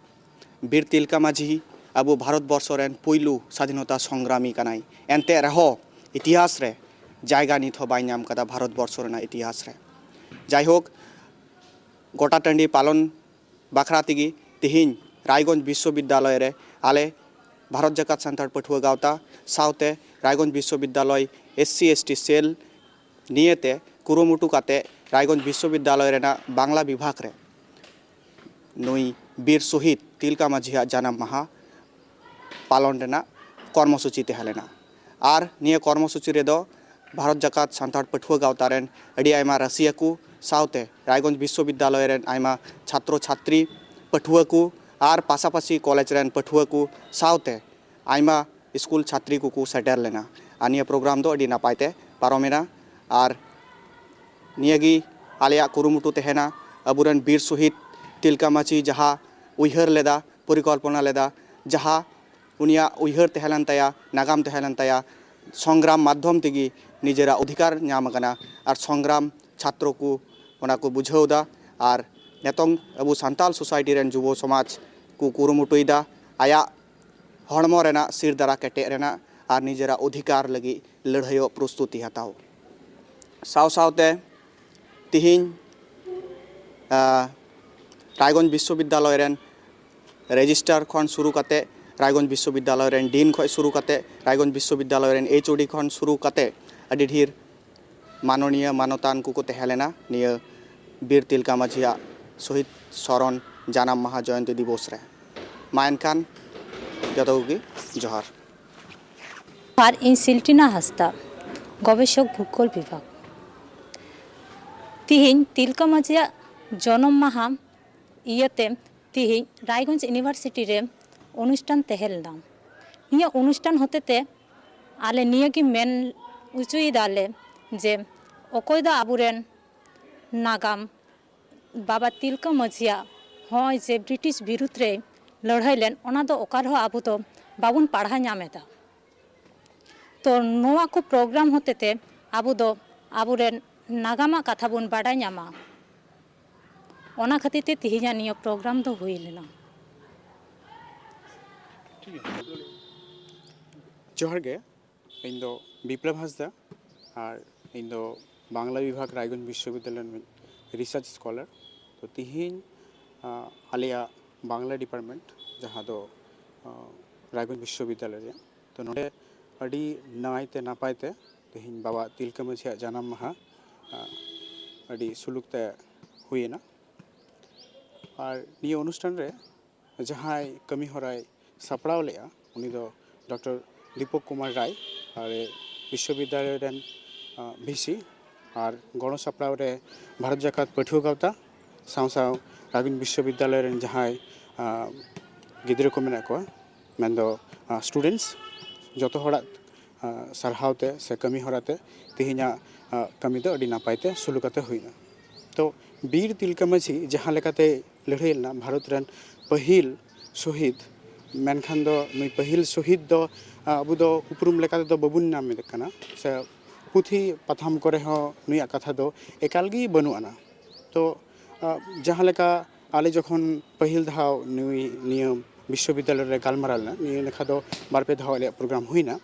ᱵᱤᱨ ᱛᱤᱞᱠᱟ ᱢᱟᱹᱡᱷᱤ ᱟᱵᱚ ᱵᱷᱟᱨᱚᱛ ᱵᱚᱨᱥᱚ ᱨᱮᱱ ᱯᱩᱭᱞᱩ ᱥᱟᱫᱷᱤᱱᱚᱛᱟ ᱥᱚᱝᱜᱨᱟᱢᱤ ᱠᱟᱱᱟᱭ᱾ ᱮᱱᱛᱮ ᱨᱮᱦᱚᱸ ᱤᱛᱤᱦᱟᱥ ᱨᱮ ᱡᱟᱭᱜᱟ ᱱᱤᱛ ᱦᱚᱸ ᱵᱟᱭ ᱧᱟᱢ ᱠᱟᱫᱟ ᱵᱷᱟᱨᱚᱛ ᱵᱚᱨᱥᱚ ᱨᱮᱱᱟᱜ ᱤᱛᱤᱦᱟᱥ ᱨᱮ᱾ ᱡᱟᱭᱦᱳᱠ, ᱜᱚᱴᱟ ᱴᱟᱺᱰᱤ ᱯᱟᱞᱚᱱ ᱵᱟᱠᱷᱨᱟ ᱛᱮᱜᱮ ᱛᱤᱦᱤᱧ ᱨᱟᱭᱜᱚᱸᱡᱽ ᱵᱤᱥᱥᱚᱵᱤᱫᱽᱫᱟᱞᱚᱭ ᱨᱮ ᱟᱞᱮ ᱵᱷᱟᱨᱚᱛ ᱡᱟᱠᱟᱛ ᱥᱟᱱᱛᱟᱲ ᱯᱟᱹᱴᱷᱩᱣᱟᱹ ᱜᱟᱶᱛᱟ ᱥᱟᱶᱛᱮ ᱨᱟᱭᱜᱚᱸᱡᱽ ᱵᱤᱥᱥᱚᱵᱤᱫᱽᱫᱟᱞᱚᱭ SC ST cell ᱱᱤᱭᱮᱛᱮ ᱠᱩᱨᱩᱢᱩᱴᱩ ᱠᱟᱛᱮ ᱨᱟᱭᱜᱚᱸᱡᱽ ᱵᱤᱥᱥᱚᱵᱤᱫᱽᱫᱟᱞᱚᱭ ᱨᱮᱱᱟᱜ ᱵᱟᱝᱞᱟ ᱵᱤᱵᱷᱟᱜᱽ ᱨᱮ ᱱᱩᱭ ᱵᱤᱨ ᱥᱚᱦᱤᱫ ᱛᱤᱞᱠᱟ ᱢᱟᱹᱡᱷᱤᱭᱟᱜ ᱡᱟᱱᱟᱢ ᱢᱟᱦᱟ ᱯᱟᱞᱚᱱ ᱨᱮᱱᱟᱜ ᱠᱚᱨᱢᱚᱥᱩᱪᱤ ᱛᱟᱦᱮᱸ ᱞᱮᱱᱟ᱾ ᱟᱨ ᱱᱤᱭᱟᱹ ᱠᱚᱨᱢᱚᱥᱩᱪᱤ ᱨᱮᱫᱚ ᱵᱷᱟᱨᱚᱛ ᱡᱟᱠᱟᱛ ᱥᱟᱱᱛᱟᱲ ᱯᱟᱹᱴᱷᱩᱣᱟᱹ ᱜᱟᱶᱛᱟ ᱨᱮᱱ ᱟᱹᱰᱤ ᱟᱭᱢᱟ ᱨᱟᱹᱥᱤᱭᱟᱹ ᱠᱚ ᱥᱟᱶᱛᱮ ᱨᱟᱭᱜᱚᱸᱡᱽ ᱵᱤᱥᱥᱚᱵᱤᱫᱽᱫᱟᱞᱚᱭ ᱨᱮᱱ ᱟᱭᱢᱟ ᱪᱷᱟᱛᱨᱚ ᱪᱷᱟᱛᱨᱤ ᱯᱟᱹᱴᱷᱩᱣᱟᱹ ᱠᱚ ᱟᱨ ᱯᱟᱥᱟᱯᱟᱥᱤ ᱠᱚᱞᱮᱡᱽ ᱨᱮᱱ ᱯᱟᱹᱴᱷᱩᱣᱟᱹ ᱠᱚ ᱥᱟᱶᱛᱮ ᱟᱭᱢᱟ ᱥᱠᱩᱞ ᱪᱷᱟᱛᱨᱤ ᱠᱚᱠᱚ ᱥᱮᱴᱮᱨ ᱞᱮᱱᱟ᱾ ᱟᱨ ᱱᱤᱭᱟᱹ ᱯᱨᱳᱜᱨᱟᱢ ᱫᱚ ᱟᱹᱰᱤ ᱱᱟᱯᱟᱭ ᱛᱮ ᱯᱟᱨᱚᱢᱮᱱᱟ᱾ ᱟᱨ ᱱᱤᱭᱟᱹᱜᱮ ᱟᱞᱮᱭᱟᱜ ᱠᱩᱨᱩᱢᱩᱴᱩ ᱛᱟᱦᱮᱱᱟ, ᱟᱵᱚᱨᱮᱱ ᱵᱤᱨ ᱥᱚᱦᱤᱫ ᱛᱤᱞᱠᱟ ᱢᱟᱹᱡᱷᱤ ᱡᱟᱦᱟᱸ ᱩᱭᱦᱟᱹᱨ ᱞᱮᱫᱟ, ᱯᱚᱨᱤᱠᱚᱞᱯᱚᱱᱟ ᱞᱮᱫᱟ, ᱡᱟᱦᱟᱸ ᱩᱱᱤᱭᱟᱜ ᱩᱭᱦᱟᱹᱨ ᱛᱟᱦᱮᱸ ᱞᱮᱱ ᱛᱟᱭᱟ, ᱱᱟᱜᱟᱢ ᱛᱟᱦᱮᱸ ᱞᱮᱱ ᱛᱟᱭᱟ, ᱥᱚᱝᱜᱨᱟᱢ ᱢᱟᱫᱽᱫᱷᱚᱢ ᱛᱮᱜᱮ ᱱᱤᱡᱮᱨᱟᱜ ᱚᱫᱷᱤᱠᱟᱨ ᱧᱟᱢ ᱟᱠᱟᱱᱟ᱾ ᱟᱨ ᱥᱚᱝᱜᱨᱟᱢ ᱪᱷᱟᱛᱨᱚ ᱠᱚ ᱚᱱᱟ ᱠᱚ ᱵᱩᱡᱷᱟᱹᱣ ᱮᱫᱟ᱾ ᱟᱨ ᱱᱤᱛᱚᱝ ᱟᱵᱚ ᱥᱟᱱᱛᱟᱞ ᱥᱳᱥᱟᱭᱴᱤ ᱨᱮᱱ ᱡᱩᱵᱚ ᱥᱚᱢᱟᱡᱽ ᱠᱚ ᱠᱩᱨᱩᱢᱩᱴᱩᱭᱮᱫᱟ ᱟᱭᱟᱜ ᱦᱚᱲᱢᱚ ᱨᱮᱱᱟᱜ ᱥᱤᱨ ᱫᱟᱨᱟ ᱠᱮᱴᱮᱡ ᱨᱮᱱᱟᱜ ᱟᱨ ᱱᱤᱡᱮᱨᱟᱜ ᱚᱫᱷᱤᱠᱟᱨ ᱞᱟᱹᱜᱤᱫ ᱞᱟᱹᱲᱦᱟᱹᱭᱚᱜ ᱯᱨᱚᱥᱛᱩᱛᱤ ᱦᱟᱛᱟᱣ᱾ ᱥᱟᱶ ᱥᱟᱶᱛᱮ ᱛᱤᱦᱤᱧ, ᱟᱸ, ᱨᱟᱭᱜᱚᱸᱡᱽ ᱵᱤᱥᱥᱚᱵᱤᱫᱽᱫᱟᱞᱚᱭ ᱨᱮᱱ ᱨᱮᱡᱤᱥᱴᱟᱨ ᱠᱷᱚᱱ ᱥᱩᱨᱩ ᱠᱟᱛᱮ, ᱨᱟᱭᱜᱚᱸᱡᱽ ᱵᱤᱥᱥᱚᱵᱤᱫᱽᱫᱟᱞᱚᱭ ᱨᱮᱱ ᱰᱤᱱ ᱠᱷᱚᱱ ᱥᱩᱨᱩ ᱠᱟᱛᱮ, ᱨᱟᱭᱜᱚᱸᱡᱽ ᱵᱤᱥᱥᱚᱵᱤᱫᱽᱫᱟᱞᱚᱭ ᱨᱮᱱ ᱮᱭᱤᱪ ᱳ ᱰᱤ ᱠᱷᱚᱱ ᱥᱩᱨᱩ ᱠᱟᱛᱮ ᱟᱹᱰᱤ ᱰᱷᱮᱨ ᱢᱟᱱᱚᱱᱤᱭᱟᱹ ᱢᱟᱱᱚᱛᱟᱱ ᱠᱚᱠᱚ ᱛᱟᱦᱮᱸ ᱞᱮᱱᱟ ᱱᱤᱭᱟᱹ ᱵᱤᱨ ᱛᱤᱞᱠᱟ ᱢᱟᱹᱡᱷᱤᱭᱟᱜ ᱥᱚᱦᱤᱫ ᱥᱚᱨᱚᱱ ᱡᱟᱱᱟᱢ ᱢᱟᱦᱟ ᱡᱚᱭᱚᱱᱛᱤ ᱫᱤᱵᱚᱥ ᱨᱮ᱾ ᱢᱟ ᱮᱱᱠᱷᱟᱱ ᱡᱚᱛᱚ ᱠᱚᱜᱮ ᱡᱚᱦᱟᱨ᱾ ᱟᱨ ᱤᱧ ᱥᱤᱞᱴᱤᱱᱟ ᱦᱟᱸᱥᱫᱟ, ᱜᱚᱵᱮᱥᱚᱠ ᱵᱷᱩᱜᱳᱞ ᱵᱤᱵᱷᱟᱜᱽ᱾ ᱛᱤᱦᱤᱧ ᱛᱤᱞᱠᱟᱹ ᱢᱟᱹᱡᱷᱤᱭᱟᱜ ᱡᱚᱱᱚᱢ ᱢᱟᱦᱟ ᱤᱭᱟᱹᱛᱮ ᱛᱤᱦᱤᱧ ᱨᱟᱭᱜᱚᱸᱡᱽ ᱤᱭᱩᱱᱤᱵᱷᱟᱨᱥᱤᱴᱤ ᱨᱮ ᱚᱱᱩᱥᱴᱷᱟᱱ ᱛᱟᱦᱮᱸ ᱞᱮᱱᱟ᱾ ᱱᱤᱭᱟᱹ ᱚᱱᱩᱥᱴᱷᱟᱱ ᱦᱚᱛᱮᱛᱮ ᱟᱞᱮ ᱱᱤᱭᱟᱹ ᱜᱮ ᱢᱮᱱ ᱦᱚᱪᱚᱭᱮᱫᱟᱞᱮ ᱡᱮ ᱚᱠᱚᱭ ᱫᱚ ᱟᱵᱚᱨᱮᱱ ᱱᱟᱜᱟᱢ ᱵᱟᱵᱟ ᱛᱤᱞᱠᱟᱹ ᱢᱟᱹᱡᱷᱤᱭᱟᱜ ᱦᱚᱸᱜᱼᱚᱭ ᱡᱮ ᱵᱨᱤᱴᱤᱥ ᱵᱤᱨᱩᱫᱽ ᱨᱮᱭ ᱞᱟᱹᱲᱦᱟᱹᱭ ᱞᱮᱱ, ᱚᱱᱟ ᱫᱚ ᱚᱠᱟ ᱨᱮᱦᱚᱸ ᱟᱵᱚ ᱫᱚ ᱵᱟᱵᱚᱱ ᱯᱟᱲᱦᱟᱣ ᱧᱟᱢ ᱮᱫᱟ᱾ ᱛᱚ ᱱᱚᱣᱟ ᱠᱚ ᱯᱨᱳᱜᱨᱟᱢ ᱦᱚᱛᱮᱛᱮ ᱟᱵᱚ ᱫᱚ ᱟᱵᱚᱨᱮᱱ ᱱᱟᱜᱟᱢᱟᱜ ᱠᱟᱛᱷᱟ ᱵᱚᱱ ᱵᱟᱰᱟᱭ ᱧᱟᱢᱟ᱾ ᱚᱱᱟ ᱠᱷᱟᱹᱛᱤᱨ ᱛᱮ ᱛᱮᱦᱮᱧᱟᱜ ᱱᱤᱭᱟᱹ ᱯᱨᱳᱜᱨᱟᱢ ᱫᱚ ᱦᱩᱭ ᱞᱮᱱᱟ᱾ ᱡᱚᱦᱟᱨ ᱜᱮ, ᱤᱧ ᱫᱚ ᱵᱤᱯᱞᱚᱵ ᱦᱟᱸᱥᱫᱟ, ᱟᱨ ᱤᱧ ᱫᱚ ᱵᱟᱝᱞᱟ ᱵᱤᱵᱷᱟᱜᱽ ᱨᱟᱭᱜᱚᱸᱡᱽ ᱵᱤᱥᱥᱚᱵᱤᱫᱽᱫᱟᱞᱚᱭ ᱨᱮᱱ ᱢᱤᱫ ᱨᱤᱥᱟᱨᱪ ᱥᱠᱚᱞᱟᱨ᱾ ᱛᱚ ᱛᱤᱦᱤᱧ, ᱟᱸ, ᱟᱞᱮᱭᱟᱜ ᱵᱟᱝᱞᱟ ᱰᱤᱯᱟᱨᱴᱢᱮᱱᱴ, ᱡᱟᱦᱟᱸ ᱫᱚ, ᱟᱸ, ᱨᱟᱭᱜᱚᱸᱡᱽ ᱵᱤᱥᱥᱚᱵᱤᱫᱽᱫᱟᱞᱚᱭ ᱨᱮᱭᱟᱜ, ᱛᱚ ᱱᱚᱰᱮ ᱟᱹᱰᱤ ᱱᱟᱭᱛᱮ ᱱᱟᱯᱟᱭ ᱛᱮ ᱛᱤᱦᱤᱧ ᱵᱟᱵᱟ ᱛᱤᱞᱠᱟᱹ ᱢᱟᱹᱡᱷᱤᱭᱟᱜ ᱡᱟᱱᱟᱢ ᱢᱟᱦᱟ, ᱟᱸ, ᱟᱹᱰᱤ ᱥᱩᱞᱩᱠ ᱛᱮ ᱦᱩᱭᱮᱱᱟ᱾ ᱟᱨ ᱱᱤᱭᱟᱹ ᱚᱱᱩᱥᱴᱷᱟᱱ ᱨᱮ ᱡᱟᱦᱟᱸᱭ ᱠᱟᱹᱢᱤ ᱦᱚᱨᱟᱭ ᱥᱟᱯᱲᱟᱣ ᱞᱮᱫᱼᱟ, ᱩᱱᱤ ᱫᱚ ᱰᱚᱠᱴᱚᱨ ᱫᱤᱯᱚᱠ ᱠᱩᱢᱟᱨ ᱨᱟᱭ, ᱟᱞᱮ ᱵᱤᱥᱥᱚᱵᱤᱫᱽᱫᱟᱞᱚᱭ ᱨᱮᱱ, ᱟᱸ, ᱵᱷᱤᱥᱤ, ᱟᱨ ᱜᱚᱲᱚ ᱥᱟᱯᱲᱟᱣ ᱨᱮ ᱵᱷᱟᱨᱚᱛ ᱡᱟᱠᱟᱛ ᱯᱟᱹᱴᱷᱩᱣᱟᱹ ᱜᱟᱶᱛᱟ, ᱥᱟᱶ ᱥᱟᱶ ᱨᱟᱭᱜᱚᱸᱡᱽ ᱵᱤᱥᱥᱚᱵᱤᱫᱽᱫᱟᱞᱚᱭ ᱨᱮᱱ ᱡᱟᱦᱟᱸᱭ, ᱟᱸ, ᱜᱤᱫᱽᱨᱟᱹ ᱠᱚ ᱢᱮᱱᱟᱜ ᱠᱚᱣᱟ, ᱢᱮᱱᱫᱚ, ᱟᱸ, ᱥᱴᱩᱰᱮᱱᱴᱥ, ᱡᱚᱛᱚ ᱦᱚᱲᱟᱜ, ᱟᱸ, ᱥᱟᱨᱦᱟᱣ ᱛᱮ ᱥᱮ ᱠᱟᱹᱢᱤ ᱦᱚᱨᱟ ᱛᱮ ᱛᱮᱦᱮᱧᱟᱜ, ᱟᱸ, ᱠᱟᱹᱢᱤ ᱫᱚ ᱟᱹᱰᱤ ᱱᱟᱯᱟᱭ ᱛᱮ ᱥᱩᱨᱩ ᱠᱟᱛᱮ ᱦᱩᱭᱱᱟ᱾ ᱛᱚ ᱵᱤᱨ ᱛᱤᱞᱠᱟᱹ ᱢᱟᱹᱡᱷᱤ ᱡᱟᱦᱟᱸ ᱞᱮᱠᱟᱛᱮ ᱞᱟᱹᱲᱦᱟᱹᱭ ᱞᱮᱱᱟ, ᱵᱷᱟᱨᱚᱛ ᱨᱮᱱ ᱯᱟᱹᱦᱤᱞ ᱥᱚᱦᱤᱫ, ᱢᱮᱱᱠᱷᱟᱱ ᱫᱚ ᱱᱩᱭ ᱯᱟᱹᱦᱤᱞ ᱥᱚᱦᱤᱫ ᱫᱚ, ᱟᱸ, ᱟᱵᱚ ᱫᱚ ᱩᱯᱨᱩᱢ ᱞᱮᱠᱟ ᱛᱮᱫᱚ ᱵᱟᱵᱚᱱ ᱧᱟᱢᱮᱫ ᱠᱟᱱᱟ, ᱥᱮ ᱯᱩᱛᱷᱤ ᱯᱟᱛᱷᱟᱢ ᱠᱚᱨᱮ ᱦᱚᱸ ᱱᱩᱭᱟᱜ ᱠᱟᱛᱷᱟ ᱫᱚ ᱮᱠᱟᱞ ᱜᱮ ᱵᱟᱹᱱᱩᱜ ᱟᱱᱟ᱾ ᱛᱚ, ᱟᱸ, ᱡᱟᱦᱟᱸ ᱞᱮᱠᱟ ᱟᱞᱮ ᱡᱚᱠᱷᱚᱱ ᱯᱟᱹᱦᱤᱞ ᱫᱷᱟᱣ ᱱᱩᱭ ᱱᱤᱭᱟᱹ ᱵᱤᱥᱥᱚᱵᱤᱫᱽᱫᱟᱞᱚᱭ ᱨᱮ ᱜᱟᱞᱢᱟᱨᱟᱣ ᱞᱮᱱᱟ, ᱱᱤᱭᱟᱹ ᱞᱮᱠᱷᱟ ᱫᱚ ᱵᱟᱨ ᱯᱮ ᱫᱷᱟᱣ ᱟᱞᱮᱭᱟᱜ ᱯᱨᱳᱜᱨᱟᱢ ᱦᱩᱭᱱᱟ᱾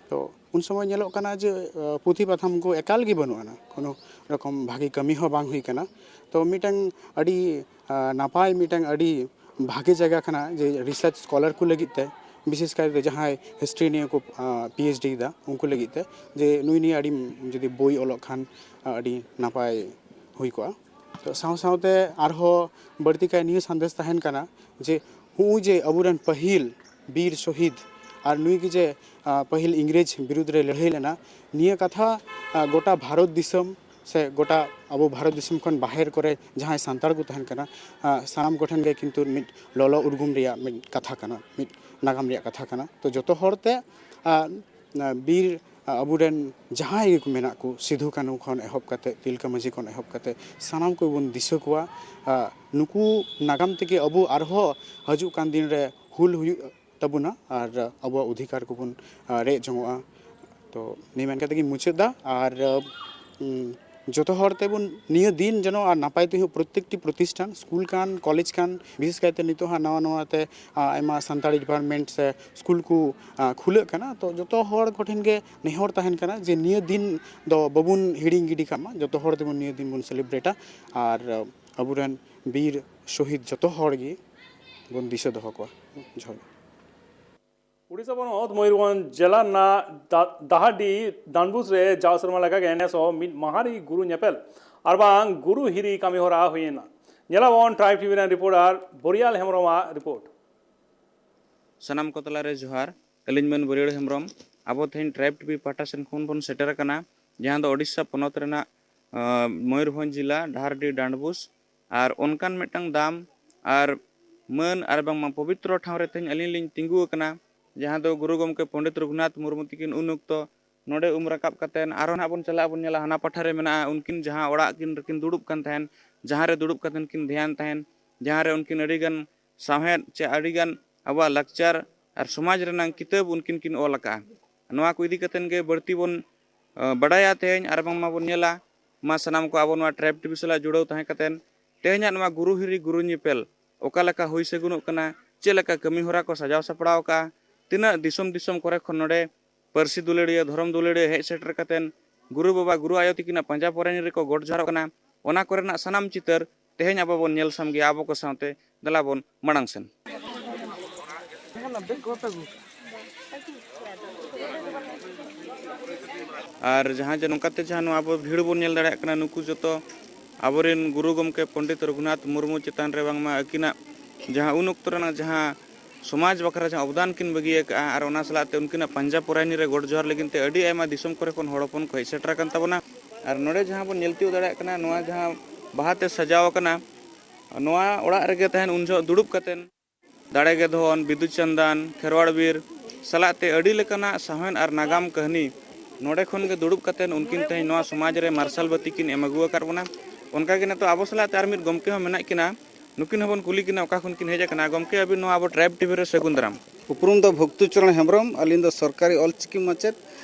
ᱛᱚ ᱩᱱ ᱥᱚᱢᱚᱭ ᱧᱮᱞᱚᱜ ᱠᱟᱱᱟ ᱡᱮ, ᱟᱸ, ᱯᱩᱛᱷᱤ ᱯᱟᱛᱷᱟᱢ ᱠᱚ ᱮᱠᱟᱞ ᱜᱮ ᱵᱟᱹᱱᱩᱜ ᱟᱱᱟ, ᱠᱳᱱᱳ ᱨᱚᱠᱚᱢ ᱵᱷᱟᱜᱮ ᱠᱟᱹᱢᱤ ᱦᱚᱸ ᱵᱟᱝ ᱦᱩᱭ ᱠᱟᱱᱟ᱾ ᱛᱚ ᱢᱤᱫᱴᱟᱝ ᱟᱹᱰᱤ, ᱟᱸ, ᱱᱟᱯᱟᱭ, ᱢᱤᱫᱴᱟᱝ ᱟᱹᱰᱤ ᱵᱷᱟᱜᱮ ᱡᱟᱭᱜᱟ ᱠᱟᱱᱟ ᱡᱮ ᱨᱤᱥᱟᱨᱪ ᱥᱠᱚᱞᱟᱨ ᱠᱚ ᱞᱟᱹᱜᱤᱫ ᱛᱮ, ᱵᱤᱥᱮᱥ ᱠᱟᱭᱛᱮ ᱡᱟᱦᱟᱸᱭ ᱦᱤᱥᱴᱨᱤ ᱱᱤᱭᱮ ᱠᱚ ᱯᱤ ᱮᱭᱤᱪ ᱰᱤ ᱮᱫᱟ, ᱩᱱᱠᱩ ᱞᱟᱹᱜᱤᱫ ᱛᱮ ᱡᱮ ᱱᱩᱭ ᱱᱤᱭᱮ ᱟᱹᱰᱤ ᱡᱩᱫᱤ ᱵᱳᱭ ᱚᱞᱚᱜ ᱠᱷᱟᱱ ᱟᱹᱰᱤ ᱱᱟᱯᱟᱭ ᱦᱩᱭ ᱠᱚᱜᱼᱟ᱾ ᱛᱚ ᱥᱟᱶ ᱥᱟᱶᱛᱮ ᱟᱨᱦᱚᱸ ᱵᱟᱹᱲᱛᱤ ᱠᱟᱭ ᱱᱤᱭᱟᱹ ᱥᱟᱸᱫᱮᱥ ᱛᱟᱦᱮᱱ ᱠᱟᱱᱟ ᱡᱮ ᱦᱩᱜᱼᱩᱭ ᱡᱮ ᱟᱵᱚᱨᱮᱱ ᱯᱟᱹᱦᱤᱞ ᱵᱤᱨ ᱥᱚᱦᱤᱫ ᱟᱨ ᱱᱩᱭ ᱜᱮ ᱡᱮ ᱯᱟᱹᱦᱤᱞ ᱤᱝᱨᱮᱡᱽ ᱵᱤᱨᱩᱫᱽ ᱨᱮ ᱞᱟᱹᱲᱦᱟᱹᱭ ᱞᱮᱱᱟ, ᱱᱤᱭᱟᱹ ᱠᱟᱛᱷᱟ ᱜᱚᱴᱟ ᱵᱷᱟᱨᱚᱛ ᱫᱤᱥᱚᱢ ᱥᱮ ᱜᱚᱴᱟ ᱟᱵᱚ ᱵᱷᱟᱨᱚᱛ ᱫᱤᱥᱚᱢ ᱠᱷᱚᱱ ᱵᱟᱦᱮᱨ ᱠᱚᱨᱮ ᱡᱟᱦᱟᱸᱭ ᱥᱟᱱᱛᱟᱲ ᱠᱚ ᱛᱟᱦᱮᱱ ᱠᱟᱱᱟ, ᱥᱟᱱᱟᱢ ᱠᱚᱴᱷᱮᱱ ᱜᱮ ᱠᱤᱱᱛᱩ ᱢᱤᱫ ᱞᱚᱞᱚ ᱩᱨᱜᱩᱢ ᱨᱮᱭᱟᱜ ᱢᱤᱫ ᱠᱟᱛᱷᱟ ᱠᱟᱱᱟ, ᱢᱤᱫ ᱱᱟᱜᱟᱢ ᱨᱮᱭᱟᱜ ᱠᱟᱛᱷᱟ ᱠᱟᱱᱟ᱾ ᱛᱚ ᱡᱚᱛᱚ ᱦᱚᱲ ᱛᱮ ᱵᱤᱨ ᱟᱵᱚᱨᱮᱱ ᱡᱟᱦᱟᱸᱭ ᱜᱮᱠᱚ ᱢᱮᱱᱟᱜ ᱠᱚ, ᱥᱤᱫᱷᱩ ᱠᱟᱹᱱᱦᱩ ᱠᱷᱚᱱ ᱮᱦᱚᱵ ᱠᱟᱛᱮ, ᱛᱤᱞᱠᱟᱹ ᱢᱟᱹᱡᱷᱤ ᱠᱷᱚᱱ ᱮᱦᱚᱵ ᱠᱟᱛᱮ ᱥᱟᱱᱟᱢ ᱠᱚᱵᱚᱱ ᱫᱤᱥᱟᱹ ᱠᱚᱣᱟ᱾ ᱱᱩᱠᱩ ᱱᱟᱜᱟᱢ ᱛᱮᱜᱮ ᱟᱵᱚ ᱟᱨᱦᱚᱸ ᱦᱤᱡᱩᱜ ᱠᱟᱱ ᱫᱤᱱ ᱨᱮ ᱦᱩᱞ ᱦᱩᱭᱩᱜ ᱛᱟᱵᱚᱱᱟ ᱟᱨ ᱟᱵᱚᱣᱟᱜ ᱚᱫᱷᱤᱠᱟᱨ ᱠᱚᱵᱚᱱ ᱨᱮᱡ ᱡᱚᱝᱚᱜᱼᱟ᱾ ᱛᱚ ᱱᱤᱭᱟᱹ ᱢᱮᱱ ᱠᱟᱛᱮ ᱜᱤᱧ ᱢᱩᱪᱟᱹᱫ ᱮᱫᱟ᱾ ᱟᱨ ᱡᱚᱛᱚ ᱦᱚᱲ ᱛᱮᱵᱚᱱ ᱱᱤᱭᱟᱹ ᱫᱤᱱ ᱡᱮᱱᱚ ᱟᱨ ᱱᱟᱯᱟᱭ ᱛᱮ ᱦᱩᱭᱩᱜ, ᱯᱨᱚᱛᱮᱠᱴᱤ ᱯᱨᱚᱛᱤᱥᱴᱷᱟᱱ, ᱥᱠᱩᱞ ᱠᱟᱱ, ᱠᱚᱞᱮᱡᱽ ᱠᱟᱱ, ᱵᱤᱥᱮᱥ ᱠᱟᱭᱛᱮ ᱱᱤᱛᱚᱜ ᱦᱟᱸᱜ ᱱᱟᱣᱟ ᱱᱟᱣᱟ ᱛᱮ ᱟᱭᱢᱟ ᱥᱟᱱᱛᱟᱲᱤ ᱰᱤᱯᱟᱨᱴᱢᱮᱱᱴ ᱥᱮ ᱥᱠᱩᱞ ᱠᱚ ᱠᱷᱩᱞᱟᱹᱜ ᱠᱟᱱᱟ᱾ ᱛᱚ ᱡᱚᱛᱚ ᱦᱚᱲ ᱠᱚᱴᱷᱮᱱ ᱜᱮ ᱱᱮᱦᱚᱨ ᱛᱟᱦᱮᱱ ᱠᱟᱱᱟ ᱡᱮ ᱱᱤᱭᱟᱹ ᱫᱤᱱ ᱫᱚ ᱵᱟᱵᱚᱱ ᱦᱤᱲᱤᱧ ᱜᱤᱰᱤ ᱠᱟᱜ ᱢᱟ, ᱡᱚᱛᱚ ᱦᱚᱲ ᱛᱮᱵᱚᱱ ᱱᱤᱭᱟᱹ ᱫᱤᱱ ᱵᱚᱱ ᱥᱮᱞᱤᱵᱨᱮᱴᱟ ᱟᱨ ᱟᱵᱚᱨᱮᱱ ᱵᱤᱨ ᱥᱚᱦᱤᱫ ᱡᱚᱛᱚ ᱦᱚᱲ ᱜᱮ ᱵᱚᱱ ᱫᱤᱥᱟᱹ ᱫᱚᱦᱚ ᱠᱚᱣᱟ᱾ ᱡᱚᱦᱟᱨ ᱜᱮ᱾ ᱩᱰᱤᱥᱟ ᱯᱚᱱᱚᱛ ᱢᱚᱭᱩᱨᱵᱷᱚᱸᱡᱽ ᱡᱮᱞᱟ ᱨᱮᱱᱟᱜ ᱫᱟ-, ᱫᱟᱦᱟᱰᱤ ᱰᱟᱱᱵᱩᱥ ᱨᱮ ᱡᱟᱣ ᱥᱮᱨᱢᱟ ᱞᱮᱠᱟᱜᱮ ᱱᱮᱥ ᱦᱚᱸ ᱢᱤᱫ ᱢᱟᱦᱟᱨᱤ ᱜᱩᱨᱩ ᱧᱮᱯᱮᱞ ᱟᱨ ᱵᱟᱝ ᱜᱩᱨᱩ ᱦᱤᱨᱤ ᱠᱟᱹᱢᱤ ᱦᱚᱨᱟ ᱦᱩᱭᱮᱱᱟ᱾ ᱧᱮᱞᱟᱵᱚᱱ ᱴᱨᱟᱭᱤᱵᱽ ᱴᱤᱵᱷᱤ ᱨᱮᱱ ᱨᱤᱯᱳᱨᱴᱟᱨ ᱵᱚᱨᱤᱭᱟᱞ ᱦᱮᱢᱵᱨᱚᱢᱟᱜ ᱨᱤᱯᱳᱨᱴ᱾ ᱥᱟᱱᱟᱢ ᱠᱚ ᱛᱟᱞᱟᱨᱮ ᱡᱚᱦᱟᱨ᱾ ᱟᱹᱞᱤᱧ ᱢᱟᱹᱱ ᱵᱟᱹᱨᱭᱟᱹᱲ ᱦᱮᱢᱵᱨᱚᱢ᱾ ᱟᱵᱚ ᱛᱮᱦᱮᱧ ᱴᱨᱟᱭᱤᱵᱽ ᱴᱤᱵᱷᱤ ᱯᱟᱦᱴᱟ ᱥᱮᱱ ᱠᱷᱚᱱ ᱵᱚᱱ ᱥᱮᱴᱮᱨ ᱟᱠᱟᱱᱟ, ᱡᱟᱦᱟᱸ ᱫᱚ ᱳᱰᱤᱥᱟ ᱯᱚᱱᱚᱛ ᱨᱮᱱᱟᱜ, ᱟᱸ, ᱢᱚᱭᱩᱨᱵᱷᱚᱸᱡᱽ ᱡᱮᱞᱟ, ᱰᱟᱦᱟᱨᱰᱤ ᱰᱟᱸᱰᱵᱩᱥ᱾ ᱟᱨ ᱚᱱᱠᱟᱱ ᱢᱤᱫᱴᱟᱝ ᱫᱟᱢ ᱟᱨ ᱢᱟᱹᱱ ᱟᱨ ᱵᱟᱝᱢᱟ ᱯᱚᱵᱤᱛᱨᱚ ᱴᱷᱟᱶ ᱨᱮ ᱛᱮᱦᱮᱧ ᱟᱹᱞᱤᱧ ᱞᱤᱧ ᱛᱤᱸᱜᱩ ᱟᱠᱟᱱᱟ, ᱡᱟᱦᱟᱸ ᱫᱚ ᱜᱩᱨᱩ ᱜᱚᱢᱠᱮ ᱯᱚᱱᱰᱤᱛ ᱨᱚᱜᱷᱩᱱᱟᱛᱷ ᱢᱩᱨᱢᱩ ᱛᱤᱠᱤᱱ ᱩᱱ ᱚᱠᱛᱚ ᱱᱚᱰᱮ ᱩᱢ ᱨᱟᱠᱟᱵ ᱠᱟᱛᱮᱫ ᱟᱨᱦᱚᱸ ᱱᱟᱦᱟᱜ ᱵᱚᱱ ᱪᱟᱞᱟᱜᱼᱟ, ᱵᱚᱱ ᱧᱮᱞᱟ ᱦᱟᱱᱟ ᱯᱟᱦᱴᱟ ᱨᱮ ᱢᱮᱱᱟᱜᱼᱟ, ᱩᱱᱠᱤᱱ ᱡᱟᱦᱟᱸ ᱚᱲᱟᱜ ᱠᱤᱱ ᱨᱮᱠᱤᱱ ᱫᱩᱲᱩᱵ ᱠᱟᱱ ᱛᱟᱦᱮᱱ, ᱡᱟᱦᱟᱸ ᱨᱮ ᱫᱩᱲᱩᱵ ᱠᱟᱛᱮᱫ ᱠᱤᱱ ᱫᱷᱮᱭᱟᱱ ᱛᱟᱦᱮᱱ, ᱡᱟᱦᱟᱸ ᱨᱮ ᱩᱱᱠᱤᱱ ᱟᱹᱰᱤᱜᱟᱱ ᱥᱟᱶᱦᱮᱫ ᱪᱮ ᱟᱹᱰᱤᱜᱟᱱ ᱟᱵᱚᱣᱟᱜ ᱞᱟᱠᱪᱟᱨ ᱟᱨ ᱥᱚᱢᱟᱡᱽ ᱨᱮᱱᱟᱝ ᱠᱤᱛᱟᱹᱵ ᱩᱱᱠᱤᱱ ᱠᱤᱱ ᱚᱞ ᱟᱠᱟᱫᱼᱟ᱾ ᱱᱚᱣᱟ ᱠᱚ ᱤᱫᱤ ᱠᱟᱛᱮᱫ ᱜᱮ ᱵᱟᱹᱲᱛᱤ ᱵᱚᱱ, ᱟᱸ, ᱵᱟᱰᱟᱭᱟ ᱛᱮᱦᱮᱧ ᱟᱨ ᱵᱟᱝᱢᱟ ᱵᱚᱱ ᱧᱮᱞᱟ᱾ ᱢᱟ ᱥᱟᱱᱟᱢ ᱠᱚ ᱟᱵᱚ ᱱᱚᱣᱟ ᱴᱨᱟᱭᱤᱵᱽ ᱴᱤᱵᱷᱤ ᱥᱟᱞᱟᱜ ᱡᱩᱲᱟᱹᱣ ᱛᱟᱦᱮᱸ ᱠᱟᱛᱮᱫ ᱛᱮᱦᱮᱧᱟᱜ ᱱᱚᱣᱟ ᱜᱩᱨᱩ ᱦᱤᱨᱤ ᱜᱩᱨᱩ ᱧᱮᱯᱮᱞ ᱚᱠᱟ ᱞᱮᱠᱟ ᱦᱩᱭ ᱥᱟᱹᱜᱩᱱᱚᱜ ᱠᱟᱱᱟ, ᱪᱮᱫ ᱞᱮᱠᱟ ᱠᱟᱹᱢᱤ ᱦᱚᱨᱟ ᱠᱚ ᱥᱟᱡᱟᱣ ᱥᱟᱯᱲᱟᱣ ᱟᱠᱟᱫᱼᱟ, ᱛᱤᱱᱟᱹᱜ ᱫᱤᱥᱚᱢ ᱫᱤᱥᱚᱢ ᱠᱚᱨᱮ ᱠᱷᱚᱱ ᱱᱚᱰᱮ ᱯᱟᱹᱨᱥᱤ ᱫᱩᱞᱟᱹᱲᱤᱭᱟᱹ, ᱫᱷᱚᱨᱚᱢ ᱫᱩᱞᱟᱹᱲᱤᱭᱟᱹ ᱦᱮᱡ ᱥᱮᱴᱮᱨ ᱠᱟᱛᱮᱫ ᱜᱩᱨᱩ ᱵᱟᱵᱟ, ᱜᱩᱨᱩ ᱟᱭᱳ ᱛᱤᱠᱤᱱᱟᱜ ᱯᱟᱸᱡᱟ ᱯᱚᱨᱟᱭᱱᱤ ᱨᱮᱠᱚ ᱜᱚᱰ ᱡᱚᱦᱟᱨᱚᱜ ᱠᱟᱱᱟ, ᱚᱱᱟ ᱠᱚᱨᱮᱱᱟᱜ ᱥᱟᱱᱟᱢ ᱪᱤᱛᱟᱹᱨ ᱛᱮᱦᱮᱧ ᱟᱵᱚ ᱵᱚᱱ ᱧᱮᱞ ᱥᱟᱢᱜᱮᱭᱟ ᱟᱵᱚ ᱠᱚ ᱥᱟᱶᱛᱮ᱾ ᱫᱮᱞᱟ ᱵᱚᱱ ᱢᱟᱲᱟᱝ ᱥᱮᱱ᱾ ᱟᱨ ᱡᱟᱦᱟᱸ ᱡᱮ ᱱᱚᱝᱠᱟᱛᱮ ᱡᱟᱦᱟᱸ ᱱᱚᱣᱟ ᱟᱵᱚ ᱵᱷᱤᱲ ᱵᱚᱱ ᱧᱮᱞ ᱫᱟᱲᱮᱭᱟᱜ ᱠᱟᱱᱟ, ᱱᱩᱠᱩ ᱡᱚᱛᱚ ᱟᱵᱚᱨᱮᱱ ᱜᱩᱨᱩ ᱜᱚᱢᱠᱮ ᱯᱚᱱᱰᱤᱛ ᱨᱚᱜᱷᱩᱱᱟᱛᱷ ᱢᱩᱨᱢᱩ ᱪᱮᱛᱟᱱ ᱨᱮ ᱵᱟᱝᱢᱟ ᱟᱹᱠᱤᱱᱟᱜ ᱡᱟᱦᱟᱸ ᱩᱱ ᱚᱠᱛᱚ ᱨᱮᱱᱟᱜ ᱡᱟᱦᱟᱸ ᱥᱚᱢᱟᱡᱽ ᱵᱟᱠᱷᱨᱟ ᱡᱟᱦᱟᱸ ᱚᱵᱚᱫᱟᱱ ᱠᱤᱱ ᱵᱟᱹᱜᱤ ᱟᱠᱟᱫᱼᱟ, ᱟᱨ ᱚᱱᱟ ᱥᱟᱞᱟᱜ ᱛᱮ ᱩᱱᱠᱤᱱᱟᱜ ᱯᱟᱸᱡᱟ ᱯᱚᱨᱟᱭᱱᱤ ᱨᱮ ᱜᱚᱰ ᱡᱚᱦᱟᱨ ᱞᱟᱹᱜᱤᱫ ᱛᱮ ᱟᱹᱰᱤ ᱟᱭᱢᱟ ᱫᱤᱥᱚᱢ ᱠᱚᱨᱮ ᱠᱷᱚᱱ ᱦᱚᱲ ᱦᱚᱯᱚᱱ ᱠᱚ ᱦᱮᱡ ᱥᱮᱴᱮᱨ ᱟᱠᱟᱱ ᱛᱟᱵᱚᱱᱟ᱾ ᱟᱨ ᱱᱚᱰᱮ ᱡᱟᱦᱟᱸ ᱵᱚᱱ ᱧᱮᱞ ᱛᱤᱭᱳᱜ ᱫᱟᱲᱮᱭᱟᱜ ᱠᱟᱱᱟ, ᱱᱚᱣᱟ ᱡᱟᱦᱟᱸ ᱵᱟᱦᱟᱛᱮ ᱥᱟᱡᱟᱣ ᱟᱠᱟᱱᱟ, ᱱᱚᱣᱟ ᱚᱲᱟᱜ ᱨᱮᱜᱮ ᱛᱟᱦᱮᱱ ᱩᱱ ᱡᱚᱦᱚᱜ ᱫᱩᱲᱩᱵ ᱠᱟᱛᱮᱱ ᱫᱟᱲᱮ ᱜᱮ ᱫᱷᱚᱱ, ᱵᱤᱫᱩ ᱪᱟᱸᱫᱟᱱ, ᱠᱷᱮᱨᱣᱟᱲ ᱵᱤᱨ ᱥᱟᱞᱟᱜ ᱛᱮ ᱟᱹᱰᱤ ᱞᱮᱠᱟᱱᱟᱜ ᱥᱟᱶᱦᱮᱫ ᱟᱨ ᱱᱟᱜᱟᱢ ᱠᱟᱹᱦᱱᱤ ᱱᱚᱰᱮ ᱠᱷᱚᱱ ᱜᱮ ᱫᱩᱲᱩᱵ ᱠᱟᱛᱮᱱ ᱩᱱᱠᱤᱱ ᱛᱮᱦᱮᱧ ᱱᱚᱣᱟ ᱥᱚᱢᱟᱡᱽ ᱨᱮ ᱢᱟᱨᱥᱟᱞ ᱵᱟᱹᱛᱤ ᱠᱤᱱ ᱮᱢ ᱟᱹᱜᱩ ᱟᱠᱟᱫ ᱵᱚᱱᱟ᱾ ᱚᱱᱠᱟᱜᱮ ᱱᱤᱛᱚᱜ ᱟᱵᱚ ᱥᱟᱞᱟᱜ ᱛᱮ ᱟᱨ ᱢᱤᱫ ᱜᱚᱢᱠᱮ ᱦᱚᱸ ᱢᱮᱱᱟᱜ ᱠᱤᱱᱟ, ᱱᱩᱠᱤᱱ ᱦᱚᱸᱵᱚᱱ ᱠᱩᱞᱤ ᱠᱤᱱᱟ ᱚᱠᱟ ᱠᱷᱚᱱ ᱠᱤᱱ ᱦᱮᱡ ᱟᱠᱟᱱᱟ᱾ ᱜᱚᱢᱠᱮ, ᱟᱹᱵᱤᱱ ᱱᱚᱣᱟ ᱟᱵᱚ ᱴᱨᱟᱭᱤᱵᱽ ᱴᱤᱵᱷᱤ ᱨᱮ ᱥᱟᱹᱜᱩᱱ ᱫᱟᱨᱟᱢ᱾ ᱩᱯᱨᱩᱢ ᱫᱚ ᱵᱷᱚᱠᱛᱩ ᱪᱚᱨᱚᱬ ᱦᱮᱢᱵᱨᱚᱢ, ᱟᱹᱞᱤᱧ ᱫᱚ ᱥᱚᱨᱠᱟᱨᱤ ᱚᱞᱪᱤᱠᱤ ᱢᱟᱪᱮᱫ,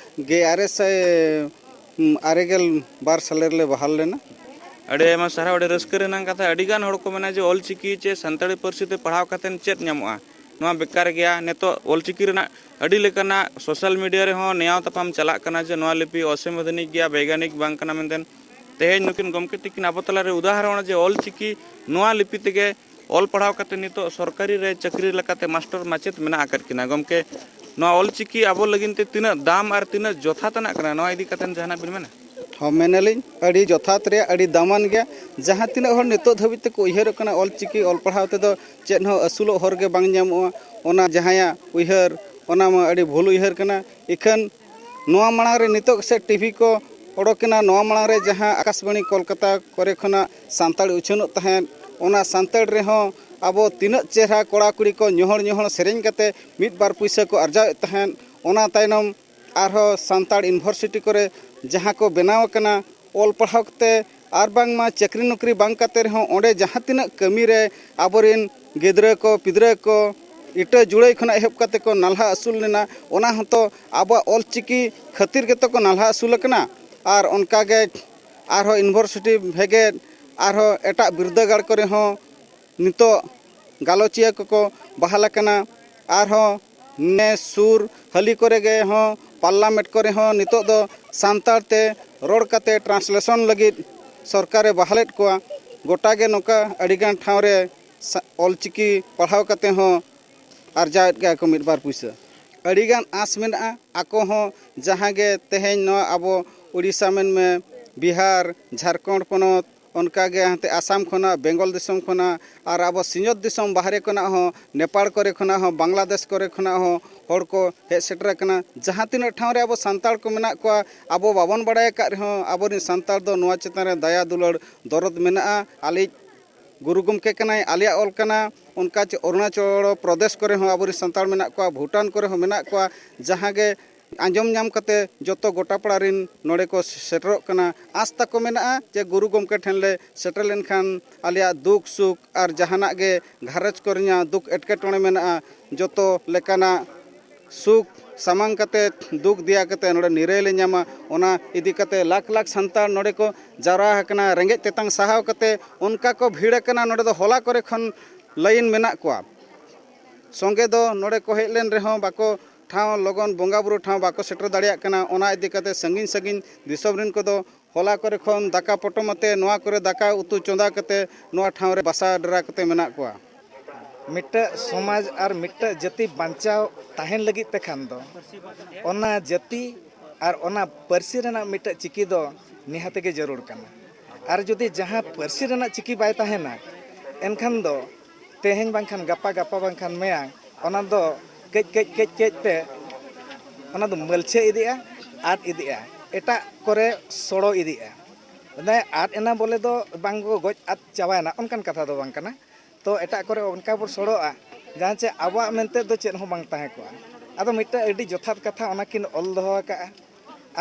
ᱜᱮᱞ ᱟᱨᱮ ᱥᱟᱭ ᱟᱨᱮ ᱜᱮᱞ ᱵᱟᱨ ᱥᱟᱞᱮ ᱨᱮᱞᱮ ᱵᱟᱦᱟᱞ ᱞᱮᱱᱟ᱾ ᱟᱹᱰᱤ ᱟᱭᱢᱟ ᱥᱟᱨᱦᱟᱣ, ᱟᱹᱰᱤ ᱨᱟᱹᱥᱠᱟᱹ ᱨᱮᱱᱟᱜ ᱠᱟᱛᱷᱟ᱾ ᱟᱹᱰᱤ ᱜᱟᱱ ᱦᱚᱲ ᱠᱚ ᱢᱮᱱᱟ ᱡᱮ ᱚᱞᱪᱤᱠᱤ ᱪᱮ ᱥᱟᱱᱛᱟᱲᱤ ᱯᱟᱹᱨᱥᱤ ᱛᱮ ᱯᱟᱲᱦᱟᱣ ᱠᱟᱛᱮᱫ ᱪᱮᱫ ᱧᱟᱢᱚᱜᱼᱟ, ᱱᱚᱣᱟ ᱵᱮᱠᱟᱨ ᱜᱮᱭᱟ᱾ ᱱᱤᱛᱚᱜ ᱚᱞᱪᱤᱠᱤ ᱨᱮᱱᱟᱜ ᱟᱹᱰᱤ ᱞᱮᱠᱟᱱᱟᱜ ᱥᱳᱥᱟᱞ ᱢᱤᱰᱤᱭᱟ ᱨᱮᱦᱚᱸ ᱱᱮᱭᱟᱣ ᱛᱟᱯᱟᱢ ᱪᱟᱞᱟᱜ ᱠᱟᱱᱟ ᱡᱮ ᱱᱚᱣᱟ ᱞᱤᱯᱤ ᱚᱥᱟᱝᱵᱤᱫᱷᱟᱱᱤᱠ ᱜᱮᱭᱟ, ᱵᱮᱭᱜᱟᱱᱤᱠ ᱵᱟᱝ ᱠᱟᱱᱟ ᱢᱮᱱᱛᱮ᱾ ᱛᱮᱦᱮᱧ ᱱᱩᱠᱤᱱ ᱜᱚᱢᱠᱮ ᱛᱤᱠᱤᱱ ᱟᱵᱚ ᱛᱟᱞᱟᱨᱮ ᱩᱫᱟᱦᱚᱨᱚᱱ ᱡᱮ ᱚᱞᱪᱤᱠᱤ ᱱᱚᱣᱟ ᱞᱤᱯᱤ ᱛᱮᱜᱮ ᱚᱞ ᱯᱟᱲᱦᱟᱣ ᱠᱟᱛᱮ ᱱᱤᱛᱚᱜ ᱥᱚᱨᱠᱟᱨᱤ ᱨᱮ ᱪᱟᱹᱠᱨᱤ ᱞᱮᱠᱟᱛᱮ ᱢᱟᱥᱴᱟᱨ ᱢᱟᱪᱮᱫ ᱢᱮᱱᱟᱜ ᱟᱠᱟᱫ ᱠᱤᱱᱟ᱾ ᱜᱚᱢᱠᱮ, ᱱᱚᱣᱟ ᱚᱞᱪᱤᱠᱤ ᱟᱵᱚ ᱞᱟᱹᱜᱤᱫ ᱛᱮ ᱛᱤᱱᱟᱹᱜ ᱫᱟᱢ ᱟᱨ ᱛᱤᱱᱟᱹᱜ ᱡᱚᱛᱷᱟᱛ ᱟᱱᱟᱜ ᱠᱟᱱᱟ, ᱱᱚᱣᱟ ᱤᱫᱤ ᱠᱟᱛᱮ ᱡᱟᱦᱟᱱᱟᱜ ᱵᱤᱱ ᱢᱮᱱᱟ? ᱦᱚᱸ, ᱢᱮᱱᱟᱞᱤᱧ, ᱟᱹᱰᱤ ᱡᱚᱛᱷᱟᱛ ᱨᱮᱭᱟᱜ ᱟᱹᱰᱤ ᱫᱟᱢᱟᱱ ᱜᱮᱭᱟ᱾ ᱡᱟᱦᱟᱸ ᱛᱤᱱᱟᱹᱜ ᱦᱚᱲ ᱱᱤᱛᱚᱜ ᱫᱷᱟᱹᱵᱤᱡ ᱛᱮᱠᱚ ᱩᱭᱦᱟᱹᱨᱚᱜ ᱠᱟᱱᱟ ᱚᱞᱪᱤᱠᱤ ᱚᱞ ᱯᱟᱲᱦᱟᱣ ᱛᱮᱫᱚ ᱪᱮᱫ ᱦᱚᱸ ᱟᱹᱥᱩᱞᱚᱜ ᱦᱚᱨ ᱜᱮ ᱵᱟᱝ ᱧᱟᱢᱚᱜᱼᱟ, ᱚᱱᱟ ᱡᱟᱦᱟᱸᱭᱟᱜ ᱩᱭᱦᱟᱹᱨ, ᱚᱱᱟ ᱢᱟ ᱟᱹᱰᱤ ᱵᱷᱩᱞ ᱩᱭᱦᱟᱹᱨ ᱠᱟᱱᱟ᱾ ᱤᱠᱷᱟᱹᱱ ᱱᱚᱣᱟ ᱢᱟᱲᱟᱝ ᱨᱮ ᱱᱤᱛᱚᱜ ᱥᱮ ᱴᱤᱵᱷᱤ ᱠᱚ ᱚᱰᱚᱠᱮᱱᱟ, ᱱᱚᱣᱟ ᱢᱟᱲᱟᱝ ᱨᱮ ᱡᱟᱦᱟᱸ ᱟᱠᱟᱥᱵᱟᱬᱤ ᱠᱳᱞᱠᱟᱛᱟ ᱠᱚᱨᱮ ᱠᱷᱚᱱᱟᱜ ᱥᱟᱱᱛᱟᱲ ᱩᱪᱷᱟᱹᱱᱚᱜ ᱛᱟᱦᱮᱸᱫ, ᱚᱱᱟ ᱥᱟᱱᱛᱟᱲ ᱨᱮᱦᱚᱸ ᱟᱵᱚ ᱛᱤᱱᱟᱹᱜ ᱪᱮᱦᱨᱟ ᱠᱚᱲᱟ ᱠᱩᱲᱤ ᱠᱚ ᱧᱚᱦᱚᱲ ᱧᱚᱦᱚᱲ ᱥᱮᱨᱮᱧ ᱠᱟᱛᱮ ᱢᱤᱫ ᱵᱟᱨ ᱯᱩᱭᱥᱟᱹ ᱠᱚ ᱟᱨᱡᱟᱣᱮᱫ ᱛᱟᱦᱮᱸᱫ᱾ ᱚᱱᱟ ᱛᱟᱭᱱᱚᱢ ᱟᱨᱦᱚᱸ ᱥᱟᱱᱛᱟᱲ ᱤᱭᱩᱱᱤᱵᱷᱟᱨᱥᱤᱴᱤ ᱠᱚᱨᱮ ᱡᱟᱦᱟᱸ ᱠᱚ ᱵᱮᱱᱟᱣ ᱟᱠᱟᱱᱟ, ᱚᱞ ᱯᱟᱲᱦᱟᱣ ᱠᱟᱛᱮ ᱟᱨ ᱵᱟᱝᱢᱟ ᱪᱟᱹᱠᱨᱤ ᱱᱚᱠᱨᱤ ᱵᱟᱝ ᱠᱟᱛᱮ ᱨᱮᱦᱚᱸ ᱚᱸᱰᱮ ᱡᱟᱦᱟᱸ ᱛᱤᱱᱟᱹᱜ ᱠᱟᱹᱢᱤ ᱨᱮ ᱟᱵᱚᱨᱮᱱ ᱜᱤᱫᱽᱨᱟᱹ ᱠᱚ ᱯᱤᱫᱽᱨᱟᱹ ᱠᱚ ᱤᱴᱟᱹ ᱡᱩᱲᱟᱹᱭ ᱠᱷᱚᱱᱟᱜ ᱮᱦᱚᱵ ᱠᱟᱛᱮ ᱠᱚ ᱱᱟᱞᱦᱟ ᱟᱹᱥᱩᱞ ᱞᱮᱱᱟ, ᱚᱱᱟ ᱦᱚᱸᱛᱚ ᱟᱵᱚᱣᱟᱜ ᱚᱞ ᱪᱤᱠᱤ ᱠᱷᱟᱹᱛᱤᱨ ᱜᱮᱛᱚ ᱠᱚ ᱱᱟᱞᱦᱟ ᱟᱹᱥᱩᱞ ᱟᱠᱟᱱᱟ᱾ ᱟᱨ ᱚᱱᱠᱟᱜᱮ ᱟᱨᱦᱚᱸ ᱤᱭᱩᱱᱤᱵᱷᱟᱨᱥᱤᱴᱤ ᱵᱷᱮᱜᱮᱫ, ᱟᱨᱦᱚᱸ ᱮᱴᱟᱜ ᱵᱤᱨᱫᱟᱹᱜᱟᱲ ᱠᱚᱨᱮ ᱦᱚᱸ ᱱᱤᱛᱚᱜ ᱜᱟᱞᱚᱪᱤᱭᱟᱹ ᱠᱚᱠᱚ ᱵᱟᱦᱟᱞ ᱟᱠᱟᱱᱟ᱾ ᱟᱨᱦᱚᱸ ᱱᱮ ᱥᱩᱨ ᱦᱟᱹᱞᱤ ᱠᱚᱨᱮ ᱜᱮ ᱦᱚᱸ ᱯᱟᱨᱞᱟᱢᱮᱱᱴ ᱠᱚᱨᱮ ᱦᱚᱸ ᱱᱤᱛᱚᱜ ᱫᱚ ᱥᱟᱱᱛᱟᱲ ᱛᱮ ᱨᱚᱲ ᱠᱟᱛᱮ ᱴᱨᱟᱱᱥᱞᱮᱥᱚᱱ ᱞᱟᱹᱜᱤᱫ ᱥᱚᱨᱠᱟᱨᱮ ᱵᱟᱦᱟᱞᱮᱫ ᱠᱚᱣᱟ᱾ ᱜᱚᱴᱟ ᱜᱮ ᱱᱚᱝᱠᱟ ᱟᱹᱰᱤᱜᱟᱱ ᱴᱷᱟᱶ ᱨᱮ ᱥᱟ- ᱚᱞᱪᱤᱠᱤ ᱯᱟᱲᱦᱟᱣ ᱠᱟᱛᱮ ᱦᱚᱸ ᱟᱨᱡᱟᱣᱮᱫ ᱜᱮᱭᱟ ᱠᱚ ᱢᱤᱫ ᱵᱟᱨ ᱯᱩᱭᱥᱟᱹ᱾ ᱟᱹᱰᱤᱜᱟᱱ ᱟᱸᱥ ᱢᱮᱱᱟᱜᱼᱟ, ᱟᱠᱚ ᱦᱚᱸ ᱡᱟᱦᱟᱸ ᱜᱮ ᱛᱮᱦᱮᱧ ᱱᱚᱣᱟ ᱟᱵᱚ ᱩᱲᱤᱥᱥᱟ ᱢᱮᱱᱢᱮ, ᱵᱤᱦᱟᱨ, ᱡᱷᱟᱲᱠᱷᱚᱸᱰ ᱯᱚᱱᱚᱛ, ᱚᱱᱠᱟᱜᱮ ᱦᱟᱱᱛᱮ ᱟᱥᱟᱢ ᱠᱷᱚᱱᱟᱜ, ᱵᱮᱝᱜᱚᱞ ᱫᱤᱥᱚᱢ ᱠᱷᱚᱱᱟᱜ, ᱟᱨ ᱟᱵᱚ ᱥᱤᱧᱚᱛ ᱫᱤᱥᱚᱢ ᱵᱟᱦᱨᱮ ᱠᱷᱚᱱᱟᱜ ᱦᱚᱸ, ᱱᱮᱯᱟᱲ ᱠᱚᱨᱮ ᱠᱷᱚᱱᱟᱜ ᱦᱚᱸ, ᱵᱟᱝᱞᱟᱫᱮᱥ ᱠᱚᱨᱮ ᱠᱷᱚᱱᱟᱜ ᱦᱚᱸ ᱦᱚᱲ ᱠᱚ ᱦᱮᱡ ᱥᱮᱴᱮᱨ ᱟᱠᱟᱱᱟ᱾ ᱡᱟᱦᱟᱸ ᱛᱤᱱᱟᱹᱜ ᱴᱷᱟᱶ ᱨᱮ ᱟᱵᱚ ᱥᱟᱱᱛᱟᱲ ᱠᱚ ᱢᱮᱱᱟᱜ ᱠᱚᱣᱟ, ᱟᱵᱚ ᱵᱟᱵᱚᱱ ᱵᱟᱲᱟᱭ ᱟᱠᱟᱫ ᱨᱮᱦᱚᱸ, ᱟᱵᱚᱨᱮᱱ ᱥᱟᱱᱛᱟᱲ ᱫᱚ ᱱᱚᱣᱟ ᱪᱮᱛᱟᱱ ᱨᱮ ᱫᱟᱭᱟ ᱫᱩᱞᱟᱹᱲ ᱫᱚᱨᱚᱫ ᱢᱮᱱᱟᱜᱼᱟ᱾ ᱟᱞᱮᱭᱤᱡ ᱜᱩᱨᱩ ᱜᱚᱢᱠᱮ ᱠᱟᱱᱟᱭ, ᱟᱞᱮᱭᱟᱜ ᱚᱞ ᱠᱟᱱᱟ᱾ ᱚᱱᱠᱟ ᱪᱮ ᱚᱨᱩᱱᱟᱪᱚᱞ ᱯᱨᱚᱫᱮᱥ ᱠᱚᱨᱮ ᱦᱚᱸ ᱟᱵᱚᱨᱮᱱ ᱥᱟᱱᱛᱟᱲ ᱢᱮᱱᱟᱜ ᱠᱚᱣᱟ, ᱵᱷᱩᱴᱟᱱ ᱠᱚᱨᱮ ᱦᱚᱸ ᱢᱮᱱᱟᱜ ᱠᱚᱣᱟ᱾ ᱡᱟᱦᱟᱸ ᱜᱮ ᱟᱸᱡᱚᱢ ᱧᱟᱢ ᱠᱟᱛᱮ ᱡᱚᱛᱚ ᱜᱚᱴᱟ ᱯᱟᱲᱟ ᱨᱮᱱ ᱱᱚᱰᱮ ᱠᱚ ᱥᱮᱴᱮᱨᱚᱜ ᱠᱟᱱᱟ᱾ ᱟᱸᱥ ᱛᱟᱠᱚ ᱢᱮᱱᱟᱜᱼᱟ ᱡᱮ ᱜᱩᱨᱩ ᱜᱚᱢᱠᱮ ᱴᱷᱮᱱ ᱞᱮ ᱥᱮᱴᱮᱨ ᱞᱮᱱᱠᱷᱟᱱ ᱟᱞᱮᱭᱟᱜ ᱫᱩᱠ ᱥᱩᱠ ᱟᱨ ᱡᱟᱦᱟᱱᱟᱜ ᱜᱮ ᱜᱷᱟᱨᱚᱸᱡᱽ ᱠᱚᱨᱮᱱᱟᱜ ᱫᱩᱠ ᱮᱴᱠᱮᱴᱚᱬᱮ ᱢᱮᱱᱟᱜᱼᱟ, ᱡᱚᱛᱚ ᱞᱮᱠᱟᱱᱟᱜ ᱥᱩᱠ ᱥᱟᱢᱟᱝ ᱠᱟᱛᱮ, ᱫᱩᱠ ᱫᱮᱭᱟ ᱠᱟᱛᱮ ᱱᱚᱰᱮ ᱱᱤᱨᱟᱹᱭ ᱞᱮ ᱧᱟᱢᱟ᱾ ᱚᱱᱟ ᱤᱫᱤ ᱠᱟᱛᱮ ᱞᱟᱠᱷ ᱞᱟᱠᱷ ᱥᱟᱱᱛᱟᱲ ᱱᱚᱰᱮ ᱠᱚ ᱡᱟᱣᱨᱟ ᱟᱠᱟᱱᱟ᱾ ᱨᱮᱸᱜᱮᱡ ᱛᱮᱛᱟᱝ ᱥᱟᱦᱟᱣ ᱠᱟᱛᱮ ᱚᱱᱠᱟ ᱠᱚ ᱵᱷᱤᱲ ᱟᱠᱟᱱᱟ᱾ ᱱᱚᱰᱮ ᱫᱚ ᱦᱚᱞᱟ ᱠᱚᱨᱮ ᱠᱷᱚᱱ ᱞᱟᱭᱤᱱ ᱢᱮᱱᱟᱜ ᱠᱚᱣᱟ᱾ ᱥᱚᱸᱜᱮ ᱫᱚ ᱱᱚᱰᱮ ᱠᱚ ᱦᱮᱡ ᱞᱮᱱ ᱨᱮᱦᱚᱸ ᱵᱟᱠᱚ ᱴᱷᱟᱶ, ᱞᱚᱜᱚᱱ ᱵᱚᱸᱜᱟ ᱵᱩᱨᱩ ᱴᱷᱟᱶ ᱵᱟᱠᱚ ᱥᱮᱴᱮᱨ ᱫᱟᱲᱮᱭᱟᱜ ᱠᱟᱱᱟ᱾ ᱚᱱᱟ ᱤᱫᱤ ᱠᱟᱛᱮ ᱥᱟᱺᱜᱤᱧ ᱥᱟᱺᱜᱤᱧ ᱫᱤᱥᱚᱢ ᱨᱮᱱ ᱠᱚᱫᱚ ᱦᱚᱞᱟ ᱠᱚᱨᱮ ᱠᱷᱚᱱ ᱫᱟᱠᱟ ᱯᱚᱴᱚᱢ ᱟᱛᱮ, ᱱᱚᱣᱟ ᱠᱚᱨᱮ ᱫᱟᱠᱟ ᱩᱛᱩ ᱪᱚᱸᱫᱟ ᱠᱟᱛᱮ ᱱᱚᱣᱟ ᱴᱷᱟᱶ ᱨᱮ ᱵᱟᱥᱟ ᱰᱮᱨᱟ ᱠᱟᱛᱮ ᱢᱮᱱᱟᱜ ᱠᱚᱣᱟ᱾ ᱢᱤᱫᱴᱟᱹᱜ ᱥᱚᱢᱟᱡᱽ ᱟᱨ ᱢᱤᱫᱴᱟᱹᱜ ᱡᱟᱹᱛᱤ ᱵᱟᱧᱪᱟᱣ ᱛᱟᱦᱮᱱ ᱞᱟᱹᱜᱤᱫ ᱛᱮ ᱠᱷᱟᱱ ᱫᱚ, ᱚᱱᱟ ᱡᱟᱹᱛᱤ ᱟᱨ ᱚᱱᱟ ᱯᱟᱹᱨᱥᱤ ᱨᱮᱱᱟᱜ ᱢᱤᱫᱴᱟᱹᱜ ᱪᱤᱠᱤ ᱫᱚ ᱱᱤᱦᱟᱹᱛ ᱜᱮ ᱡᱟᱹᱨᱩᱲ ᱠᱟᱱᱟ᱾ ᱟᱨ ᱡᱩᱫᱤ ᱡᱟᱦᱟᱸ ᱯᱟᱹᱨᱥᱤ ᱨᱮᱱᱟᱜ ᱪᱤᱠᱤ ᱵᱟᱭ ᱛᱟᱦᱮᱱᱟ, ᱮᱱᱠᱷᱟᱱ ᱫᱚ ᱛᱮᱦᱮᱧ ᱵᱟᱝᱠᱷᱟᱱ ᱜᱟᱯᱟ, ᱜᱟᱯᱟ ᱵᱟᱝᱠᱷᱟᱱ ᱢᱮᱭᱟᱝ, ᱚᱱᱟ ᱫᱚ ᱠᱟᱹᱡ, ᱠᱟᱹᱡ, ᱠᱟᱹᱡ, ᱠᱟᱹᱡ ᱛᱮ ᱚᱱᱟ ᱫᱚ ᱢᱟᱹᱞᱪᱷᱟᱹ ᱤᱫᱤᱜᱼᱟ, ᱟᱫ ᱤᱫᱤᱜᱼᱟ, ᱮᱴᱟᱜ ᱠᱚᱨᱮ ᱥᱚᱲᱚ ᱤᱫᱤᱜᱼᱟ᱾ ᱢᱟᱱᱮ ᱟᱫ ᱮᱱᱟ ᱵᱚᱞᱮ ᱫᱚ ᱵᱟᱝ ᱠᱚ ᱜᱚᱡ ᱟᱫ ᱪᱟᱵᱟᱭᱮᱱᱟ, ᱚᱱᱠᱟᱱ ᱠᱟᱛᱷᱟ ᱫᱚ ᱵᱟᱝ ᱠᱟᱱᱟ᱾ ᱛᱚ ᱮᱴᱟᱜ ᱠᱚᱨᱮ ᱚᱱᱠᱟ ᱵᱚ ᱥᱚᱲᱚᱜᱼᱟ, ᱡᱟᱦᱟᱸ ᱪᱮ ᱟᱵᱚᱣᱟᱜ ᱢᱮᱱᱛᱮ ᱫᱚ ᱪᱮᱫ ᱦᱚᱸ ᱵᱟᱝ ᱛᱟᱦᱮᱸ ᱠᱚᱜᱼᱟ᱾ ᱟᱫᱚ ᱢᱤᱫᱴᱟᱝ ᱟᱹᱰᱤ ᱡᱚᱛᱷᱟᱛ ᱠᱟᱛᱷᱟ ᱚᱱᱟ ᱠᱤᱱ ᱚᱞ ᱫᱚᱦᱚ ᱟᱠᱟᱫᱼᱟ᱾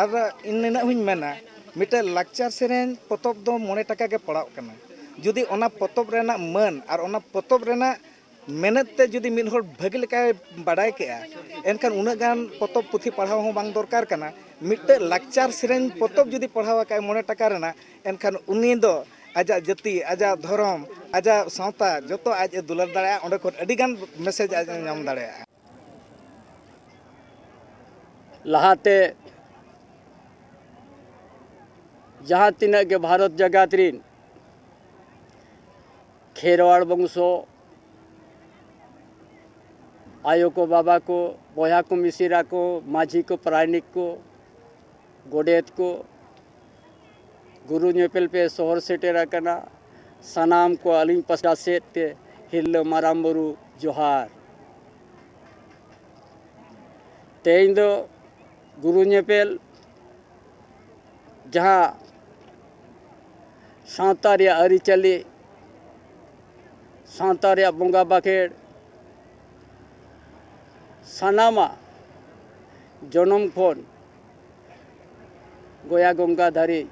ᱟᱨ ᱤᱧ ᱱᱤᱱᱟᱹᱜ ᱦᱚᱧ ᱢᱮᱱᱟ, ᱢᱤᱫᱴᱟᱝ ᱞᱟᱠᱪᱟᱨ ᱥᱮᱨᱮᱧ ᱯᱚᱛᱚᱵ ᱫᱚ ᱢᱚᱬᱮ ᱴᱟᱠᱟ ᱜᱮ ᱯᱟᱲᱟᱜ ᱠᱟᱱᱟ᱾ ᱡᱩᱫᱤ ᱚᱱᱟ ᱯᱚᱛᱚᱵ ᱨᱮᱱᱟᱜ ᱢᱟᱹᱱ ᱟᱨ ᱚᱱᱟ ᱯᱚᱛᱚᱵ ᱨᱮᱱᱟᱜ ᱢᱮᱱᱮᱛ ᱛᱮ ᱡᱩᱫᱤ ᱢᱤᱫ ᱦᱚᱲ ᱵᱷᱟᱹᱜᱤ ᱞᱮᱠᱟᱭ ᱵᱟᱰᱟᱭ ᱠᱮᱜᱼᱟ, ᱮᱱᱠᱷᱟᱱ ᱩᱱᱟᱹᱜ ᱜᱟᱱ ᱯᱚᱛᱚᱵ ᱯᱩᱛᱷᱤ ᱯᱟᱲᱦᱟᱣ ᱦᱚᱸ ᱵᱟᱝ ᱫᱚᱨᱠᱟᱨ ᱠᱟᱱᱟ᱾ ᱢᱤᱫᱴᱟᱝ ᱞᱟᱠᱪᱟᱨ ᱥᱮᱨᱮᱧ ᱯᱚᱛᱚᱵ ᱡᱩᱫᱤ ᱯᱟᱲᱦᱟᱣ ᱟᱠᱟᱫ ᱢᱚᱬᱮ ᱴᱟᱠᱟ ᱨᱮᱱᱟᱜ, ᱮᱱᱠᱷᱟᱱ ᱩᱱᱤ ᱫᱚ ᱟᱡᱟᱜ ᱡᱟᱹᱛᱤ, ᱟᱡᱟᱜ ᱫᱷᱚᱨᱚᱢ, ᱟᱡᱟᱜ ᱥᱟᱶᱛᱟ ᱡᱚᱛᱚ ᱟᱡ ᱮ ᱫᱩᱞᱟᱹᱲ ᱫᱟᱲᱮᱭᱟᱜᱼᱟ᱾ ᱚᱸᱰᱮ ᱠᱷᱚᱱ ᱟᱹᱰᱤ ᱜᱟᱱ ᱢᱮᱥᱮᱡᱽ ᱟᱡ ᱮ ᱧᱟᱢ ᱫᱟᱲᱮᱭᱟᱜᱼᱟ᱾ ᱞᱟᱦᱟᱛᱮ ᱡᱟᱦᱟᱸ ᱛᱤᱱᱟᱹᱜ ᱜᱮ ᱵᱷᱟᱨᱚᱛ ᱡᱟᱠᱟᱛ ᱨᱤᱱ ᱠᱷᱮᱨᱣᱟᱲ ᱵᱚᱝᱥᱚ, ᱟᱭᱳ ᱠᱚ, ᱵᱟᱵᱟ ᱠᱚ, ᱵᱚᱭᱦᱟ ᱠᱚ, ᱢᱤᱥᱤᱨᱟ ᱠᱚ, ᱢᱟᱹᱡᱷᱤ ᱠᱚ, ᱯᱟᱨᱟᱭᱱᱤᱠ ᱠᱚ, ᱜᱚᱰᱮᱛ ᱠᱚ, ᱜᱩᱨᱩ ᱧᱮᱯᱮᱞ ᱯᱮ ᱥᱚᱦᱚᱨ ᱥᱮᱴᱮᱨ ᱟᱠᱟᱱᱟ᱾ ᱥᱟᱱᱟᱢ ᱠᱚ ᱟᱹᱞᱤᱧ ᱯᱟᱥᱴᱟ ᱥᱮᱫ ᱛᱮ ᱦᱤᱨᱞᱟᱹ ᱢᱟᱨᱟᱝ ᱵᱩᱨᱩ ᱡᱚᱦᱟᱨ᱾ ᱛᱮᱦᱮᱧ ᱫᱚ ᱜᱩᱨᱩ ᱧᱮᱯᱮᱞ, ᱡᱟᱦᱟᱸ ᱥᱟᱶᱛᱟ ᱨᱮᱭᱟᱜ ᱟᱹᱨᱤᱪᱟᱹᱞᱤ, ᱥᱟᱶᱛᱟ ᱨᱮᱭᱟᱜ ᱵᱚᱸᱜᱟ ᱵᱟᱠᱷᱮᱲ, ᱥᱟᱱᱟᱢᱟᱜ ᱡᱚᱱᱚᱢ ᱠᱷᱚᱱ ᱜᱚᱭᱟ ᱜᱚᱝᱜᱟ ᱫᱷᱟᱹᱨᱤᱡ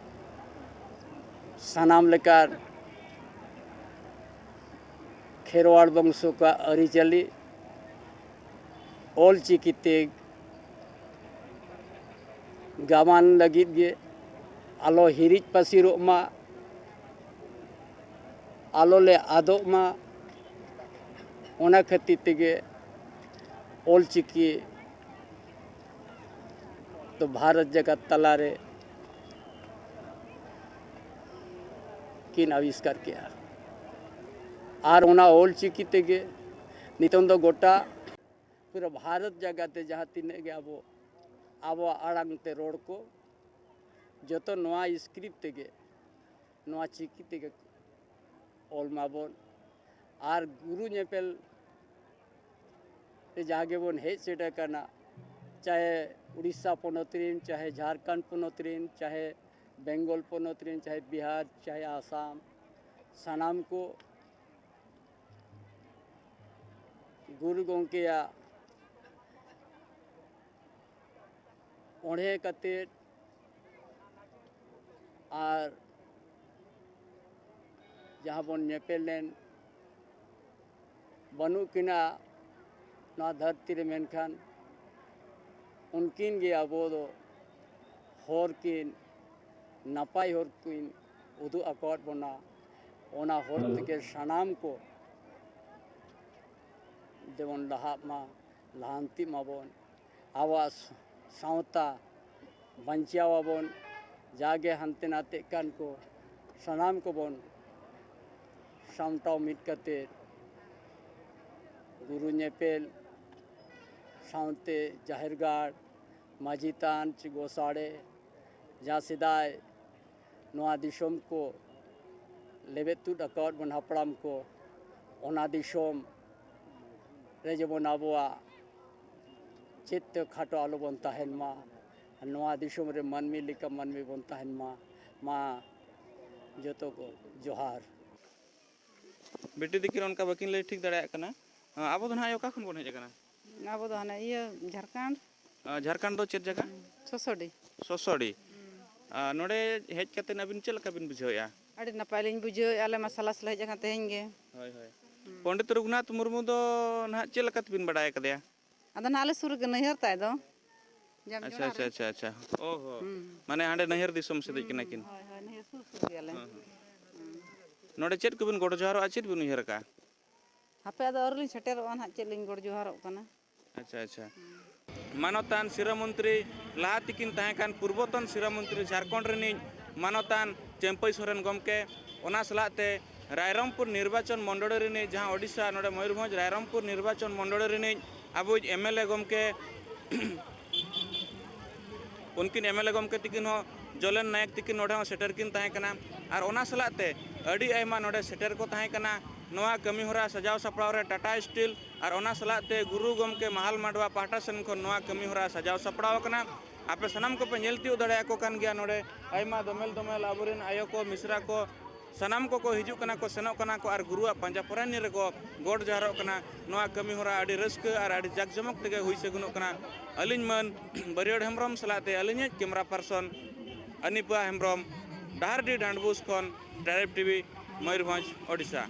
ᱥᱟᱱᱟᱢ ᱞᱮᱠᱟᱱ ᱠᱷᱮᱨᱣᱟᱲ ᱵᱚᱝᱥᱚ ᱠᱚᱣᱟᱜ ᱟᱹᱨᱤᱪᱟᱹᱞᱤ ᱚᱞ ᱪᱤᱠᱤ ᱛᱮ ᱜᱟᱵᱟᱱ ᱞᱟᱹᱜᱤᱫ ᱜᱮ, ᱟᱞᱚ ᱦᱤᱨᱤᱡ ᱯᱟᱹᱥᱤᱨᱚᱜ ᱢᱟ, ᱟᱞᱚ ᱞᱮ ᱟᱫᱚᱜ ᱢᱟ, ᱚᱱᱟ ᱠᱷᱟᱹᱛᱤᱨ ᱛᱮᱜᱮ ᱚᱞ ᱪᱤᱠᱤ ᱫᱚ ᱵᱷᱟᱨᱚᱛ ᱡᱟᱠᱟᱛ ᱛᱟᱞᱟᱨᱮ ᱠᱤᱱ ᱟᱵᱤᱥᱠᱟᱨ ᱠᱮᱜᱼᱟ᱾ ᱟᱨ ᱚᱱᱟ ᱚᱞ ᱪᱤᱠᱤ ᱛᱮᱜᱮ ᱱᱤᱛᱚᱝ ᱫᱚ ᱜᱚᱴᱟ ᱯᱩᱨᱟᱹ ᱵᱷᱟᱨᱚᱛ ᱡᱟᱠᱟᱛ ᱛᱮ ᱡᱟᱦᱟᱸ ᱛᱤᱱᱟᱹᱜ ᱜᱮ ᱟᱵᱚ, ᱟᱵᱚᱣᱟᱜ ᱟᱲᱟᱝ ᱛᱮ ᱨᱚᱲ ᱠᱚ, ᱡᱚᱛᱚ ᱱᱚᱣᱟ script ᱛᱮᱜᱮ, ᱱᱚᱣᱟ ᱪᱤᱠᱤ ᱛᱮᱜᱮ ᱚᱞ ᱢᱟᱵᱚᱱ᱾ ᱟᱨ ᱜᱩᱨᱩ ᱧᱮᱯᱮᱞ ᱨᱮ ᱡᱟᱦᱟᱸ ᱜᱮᱵᱚᱱ ᱦᱮᱡ ᱥᱮᱴᱮᱨ ᱟᱠᱟᱱᱟ, ᱪᱟᱦᱮ ᱩᱲᱤᱥᱥᱟ ᱯᱚᱱᱚᱛ ᱨᱮᱱ, ᱪᱟᱦᱮ ᱡᱷᱟᱲᱠᱷᱚᱸᱰ ᱯᱚᱱᱚᱛ ᱨᱮᱱ, ᱪᱟᱦᱮ ᱵᱮᱝᱜᱚᱞ ᱯᱚᱱᱚᱛ ᱨᱮᱱ, ᱪᱟᱦᱮ ᱵᱤᱦᱟᱨ, ᱪᱟᱦᱮ ᱟᱥᱟᱢ, ᱥᱟᱱᱟᱢ ᱠᱚ ᱜᱩᱨᱩ ᱜᱚᱢᱠᱮᱭᱟᱜ ᱚᱬᱦᱮ ᱠᱟᱛᱮᱫ ᱟᱨ ᱡᱟᱦᱟᱸ ᱵᱚᱱ ᱧᱮᱯᱮᱞ ᱞᱮᱱ, ᱵᱟᱹᱱᱩᱜ ᱠᱤᱱᱟ ᱱᱚᱣᱟ ᱫᱷᱟᱹᱨᱛᱤ ᱨᱮ, ᱢᱮᱱᱠᱷᱟᱱ ᱩᱱᱠᱤᱱ ᱜᱮ ᱟᱵᱚ ᱫᱚ ᱦᱚᱨ ᱠᱤᱱ, ᱱᱟᱯᱟᱭ ᱦᱚᱨ ᱠᱤᱱ ᱩᱫᱩᱜ ᱟᱠᱟᱣᱟᱫ ᱵᱚᱱᱟ᱾ ᱚᱱᱟ ᱦᱚᱨ ᱛᱮᱜᱮ ᱥᱟᱱᱟᱢ ᱠᱚ ᱡᱮᱢᱚᱱ ᱞᱟᱦᱟᱜ ᱢᱟ, ᱞᱟᱦᱟᱱᱛᱤᱜ ᱢᱟᱵᱚᱱ, ᱟᱵᱚᱣᱟᱜ ᱥᱟᱶᱛᱟ ᱵᱟᱧᱪᱟᱣ ᱟᱵᱚᱱ, ᱡᱟᱜᱮ ᱦᱟᱱᱛᱮ ᱱᱟᱛᱮᱜ ᱠᱟᱱ ᱠᱚ ᱥᱟᱱᱟᱢ ᱠᱚᱵᱚᱱ ᱥᱟᱢᱴᱟᱣ ᱢᱤᱫ ᱠᱟᱛᱮ ᱜᱩᱨᱩ ᱧᱮᱯᱮᱞ ᱥᱟᱶᱛᱮ ᱡᱟᱦᱮᱨ ᱜᱟᱲ, ᱢᱟᱹᱡᱷᱤ ᱛᱷᱟᱱ ᱪᱮ ᱜᱚᱥᱟᱲᱮ, ᱡᱟᱦᱟᱸ ᱥᱮᱫᱟᱭ ᱱᱚᱣᱟ ᱫᱤᱥᱚᱢ ᱠᱚ ᱞᱮᱵᱮᱫ ᱛᱩᱫ ᱟᱠᱟᱫ ᱵᱚᱱ ᱦᱟᱯᱲᱟᱢ ᱠᱚ, ᱚᱱᱟ ᱫᱤᱥᱚᱢ ᱨᱮ ᱡᱮᱢᱚᱱ ᱟᱵᱚᱣᱟᱜ ᱪᱮᱫ ᱛᱮ ᱠᱷᱟᱴᱚ ᱟᱞᱚ ᱵᱚᱱ ᱛᱟᱦᱮᱱ ᱢᱟ, ᱟᱨ ᱱᱚᱣᱟ ᱫᱤᱥᱚᱢ ᱨᱮ ᱢᱟᱹᱱᱢᱤ ᱞᱮᱠᱟ ᱢᱟᱹᱱᱢᱤ ᱵᱚᱱ ᱛᱟᱦᱮᱱ ᱢᱟ᱾ ᱢᱟ ᱡᱚᱛᱚ ᱠᱚ ᱡᱚᱦᱟᱨ᱾ ᱵᱤᱴᱤ ᱛᱤᱠᱤᱱ ᱚᱱᱠᱟ ᱵᱟᱹᱠᱤᱱ ᱞᱟᱹᱭ ᱴᱷᱤᱠ ᱫᱟᱲᱮᱭᱟᱜ ᱠᱟᱱᱟ᱾ ᱟᱵᱚ ᱫᱚ ᱱᱟᱦᱟᱜ ᱚᱠᱟ ᱠᱷᱚᱱ ᱵᱚᱱ ᱦᱮᱡ ᱟᱠᱟᱱᱟ? ᱟᱵᱚ ᱫᱚ ᱦᱟᱱᱮ ᱤᱭᱟᱹ ᱡᱷᱟᱲᱠᱷᱚᱸᱰ᱾ ᱟᱨ ᱡᱷᱟᱲᱠᱷᱚᱸᱰ ᱫᱚ ᱪᱮᱫ ᱡᱟᱭᱜᱟ? ᱥᱚᱥᱚᱰᱤ᱾ ᱥᱚᱥᱚᱰᱤ᱾ ᱟᱨ ᱱᱚᱰᱮ ᱦᱮᱡ ᱠᱟᱛᱮ ᱟᱹᱵᱤᱱ ᱪᱮᱫ ᱞᱮᱠᱟ ᱵᱤᱱ ᱵᱩᱡᱷᱟᱹᱣᱮᱫᱼᱟ? ᱟᱹᱰᱤ ᱱᱟᱯᱟᱭ ᱞᱤᱧ ᱵᱩᱡᱷᱟᱹᱣᱮᱫᱼᱟ, ᱟᱞᱮ ᱢᱟ ᱥᱟᱞᱟ ᱥᱟᱞᱟ ᱦᱮᱡ ᱟᱠᱟᱱ ᱛᱮᱦᱮᱧ ᱜᱮ᱾ ᱦᱳᱭ, ᱦᱳᱭ᱾ ᱯᱚᱱᱰᱤᱛ ᱨᱚᱜᱷᱩᱱᱟᱛᱷ ᱢᱩᱨᱢᱩ ᱫᱚ ᱱᱟᱦᱟᱜ ᱪᱮᱫ ᱞᱮᱠᱟ ᱛᱮᱵᱤᱱ ᱵᱟᱰᱟᱭ ᱟᱠᱟᱫᱮᱭᱟ? ᱟᱫᱚ ᱱᱟᱦᱟᱜ ᱟᱞᱮ ᱥᱩᱨ ᱨᱮᱜᱮ ᱱᱟᱹᱭᱦᱟᱹᱨ ᱛᱟᱭ ᱫᱚ᱾ ᱡᱟᱢᱡᱚᱲᱟ ᱟᱪᱪᱷᱟ, ᱟᱪᱪᱷᱟ, ᱨᱮ᱾ ᱟᱪᱪᱷᱟ, ᱟᱪᱪᱷᱟ᱾ ᱚ ᱦᱚᱸ᱾ ᱦᱩᱸ᱾ ᱢᱟᱱᱮ ᱦᱟᱸᱰᱮ ᱱᱟᱹᱭᱦᱟᱹᱨ ᱫᱤᱥᱚᱢ ᱥᱮᱫ ᱦᱩᱸ, ᱠᱟᱱᱟ ᱠᱤᱱ? ᱦᱳᱭ, ᱦᱳᱭ, ᱱᱟᱹᱭᱦᱟᱹᱨ ᱥᱩᱨ ᱥᱩᱨ ᱜᱮᱭᱟᱞᱮ᱾ ᱦᱮᱸ, ᱦᱮᱸ᱾ ᱦᱩᱸ᱾ ᱱᱚᱰᱮ ᱪᱮᱫ ᱠᱚᱵᱤᱱ ᱜᱚᱰ ᱡᱚᱦᱟᱨᱚᱜᱼᱟ, ᱪᱮᱫ ᱵᱤᱱ ᱩᱭᱦᱟᱹᱨ ᱟᱠᱟᱫᱼᱟ? ᱦᱟᱯᱮ, ᱟᱫᱚ ᱟᱹᱣᱨᱤ ᱞᱤᱧ ᱥᱮᱴᱮᱨᱚᱜᱼᱟ ᱱᱟᱦᱟᱜ, ᱪᱮᱫ ᱞᱤᱧ ᱜᱚᱰ ᱡᱚᱦᱟᱨᱚᱜ ᱠᱟᱱᱟ᱾ ᱟᱪᱪᱷᱟ, ᱟᱪᱪᱷᱟ᱾ ᱦᱩᱸ᱾ ᱢᱟᱱᱚᱛᱟᱱ ᱥᱤᱨᱟᱹ ᱢᱚᱱᱛᱨᱤ, ᱞᱟᱦᱟ ᱛᱮᱠᱤᱱ ᱛᱟᱦᱮᱸ ᱠᱟᱱ ᱯᱩᱨᱵᱚᱛᱚᱱ ᱥᱤᱨᱟᱹ ᱢᱚᱱᱛᱨᱤ ᱡᱷᱟᱲᱠᱷᱚᱸᱰ ᱨᱤᱱᱤᱡ ᱢᱟᱱᱚᱛᱟᱱ ᱪᱟᱹᱢᱯᱟᱹᱭ ᱥᱚᱨᱮᱱ ᱜᱚᱢᱠᱮ, ᱚᱱᱟ ᱥᱟᱞᱟᱜ ᱛᱮ ᱨᱟᱭᱨᱚᱝᱯᱩᱨ ᱱᱤᱨᱵᱟᱪᱚᱱ ᱢᱚᱱᱰᱚᱞ ᱨᱤᱱᱤᱡ, ᱡᱟᱦᱟᱸ ᱳᱰᱤᱥᱟ, ᱱᱚᱰᱮ ᱢᱚᱭᱩᱨᱵᱷᱚᱸᱡᱽ ᱨᱟᱭᱨᱚᱝᱯᱩᱨ ᱱᱤᱨᱵᱟᱪᱚᱱ ᱢᱚᱱᱰᱚᱞ ᱨᱤᱱᱤᱡ ᱟᱵᱚᱭᱤᱡ ᱮᱢ ᱮᱞ ᱮ ᱜᱚᱢᱠᱮ, ᱩᱱᱠᱤᱱ ᱮᱢ ᱮᱞ ᱮ ᱜᱚᱢᱠᱮ ᱛᱤᱠᱤᱱ ᱦᱚᱸ, ᱡᱚᱞᱮᱱ ᱱᱟᱭᱮᱠ ᱛᱤᱠᱤᱱ ᱱᱚᱰᱮ ᱦᱚᱸ ᱥᱮᱴᱮᱨ ᱠᱤᱱ ᱛᱟᱦᱮᱸ ᱠᱟᱱᱟ᱾ ᱟᱨ ᱚᱱᱟ ᱥᱟᱞᱟᱜ ᱛᱮ ᱟᱹᱰᱤ ᱟᱭᱢᱟ ᱱᱚᱰᱮ ᱥᱮᱴᱮᱨ ᱠᱚ ᱛᱟᱦᱮᱸ ᱠᱟᱱᱟ᱾ ᱱᱚᱣᱟ ᱠᱟᱹᱢᱤ ᱦᱚᱨᱟ ᱥᱟᱡᱟᱣ ᱥᱟᱯᱲᱟᱣ ᱨᱮ ᱴᱟᱴᱟ ᱥᱴᱤᱞ ᱟᱨ ᱚᱱᱟ ᱥᱟᱞᱟᱜ ᱛᱮ ᱜᱩᱨᱩ ᱜᱚᱢᱠᱮ ᱢᱟᱦᱟᱞ ᱢᱟᱰᱣᱟ ᱯᱟᱦᱴᱟ ᱥᱮᱱ ᱠᱷᱚᱱ ᱱᱚᱣᱟ ᱠᱟᱹᱢᱤ ᱦᱚᱨᱟ ᱥᱟᱡᱟᱣ ᱥᱟᱯᱲᱟᱣ ᱟᱠᱟᱱᱟ᱾ ᱟᱯᱮ ᱥᱟᱱᱟᱢ ᱠᱚᱯᱮ ᱧᱮᱞ ᱛᱤᱭᱳᱜ ᱫᱟᱲᱮᱭᱟᱠᱚ ᱠᱟᱱ ᱜᱮᱭᱟ᱾ ᱱᱚᱰᱮ ᱟᱭᱢᱟ ᱫᱚᱢᱮᱞ ᱫᱚᱢᱮᱞ ᱟᱵᱚᱨᱮᱱ ᱟᱭᱳ ᱠᱚ, ᱢᱤᱥᱨᱟ ᱠᱚ, ᱥᱟᱱᱟᱢ ᱠᱚᱠᱚ ᱦᱤᱡᱩᱜ ᱠᱟᱱᱟ ᱠᱚ, ᱥᱮᱱᱚᱜ ᱠᱟᱱᱟ ᱠᱚ ᱟᱨ ᱜᱩᱨᱩᱣᱟᱜ ᱯᱟᱸᱡᱟ ᱯᱚᱨᱟᱭᱱᱤ ᱨᱮᱠᱚ ᱜᱚᱰ ᱡᱚᱦᱟᱨᱚᱜ ᱠᱟᱱᱟ᱾ ᱱᱚᱣᱟ ᱠᱟᱹᱢᱤ ᱦᱚᱨᱟ ᱟᱹᱰᱤ ᱨᱟᱹᱥᱠᱟᱹ ᱟᱨ ᱟᱹᱰᱤ ᱡᱟᱠ ᱡᱚᱢᱚᱠ ᱛᱮᱜᱮ ᱦᱩᱭ ᱥᱟᱹᱜᱩᱱᱚᱜ ᱠᱟᱱᱟ᱾ ᱟᱹᱞᱤᱧ ᱢᱟᱹᱱ ᱵᱟᱹᱨᱭᱟᱹᱲ ᱦᱮᱢᱵᱨᱚᱢ ᱥᱟᱞᱟᱜ ᱛᱮ ᱟᱹᱞᱤᱧᱤᱡ ᱠᱮᱢᱨᱟ ᱯᱟᱨᱥᱚᱱ ᱟᱱᱤᱯᱟ ᱦᱮᱢᱵᱨᱚᱢ, ᱰᱟᱦᱟᱨᱰᱤ ᱰᱟᱸᱰᱵᱩᱥ ᱠᱷᱚᱱ ᱴᱨᱟᱭᱤᱵᱽ ᱴᱤᱵᱷᱤ, ᱢᱚᱭᱩᱨᱵᱷᱚᱸᱡᱽ, ᱳᱰᱤᱥᱟ᱾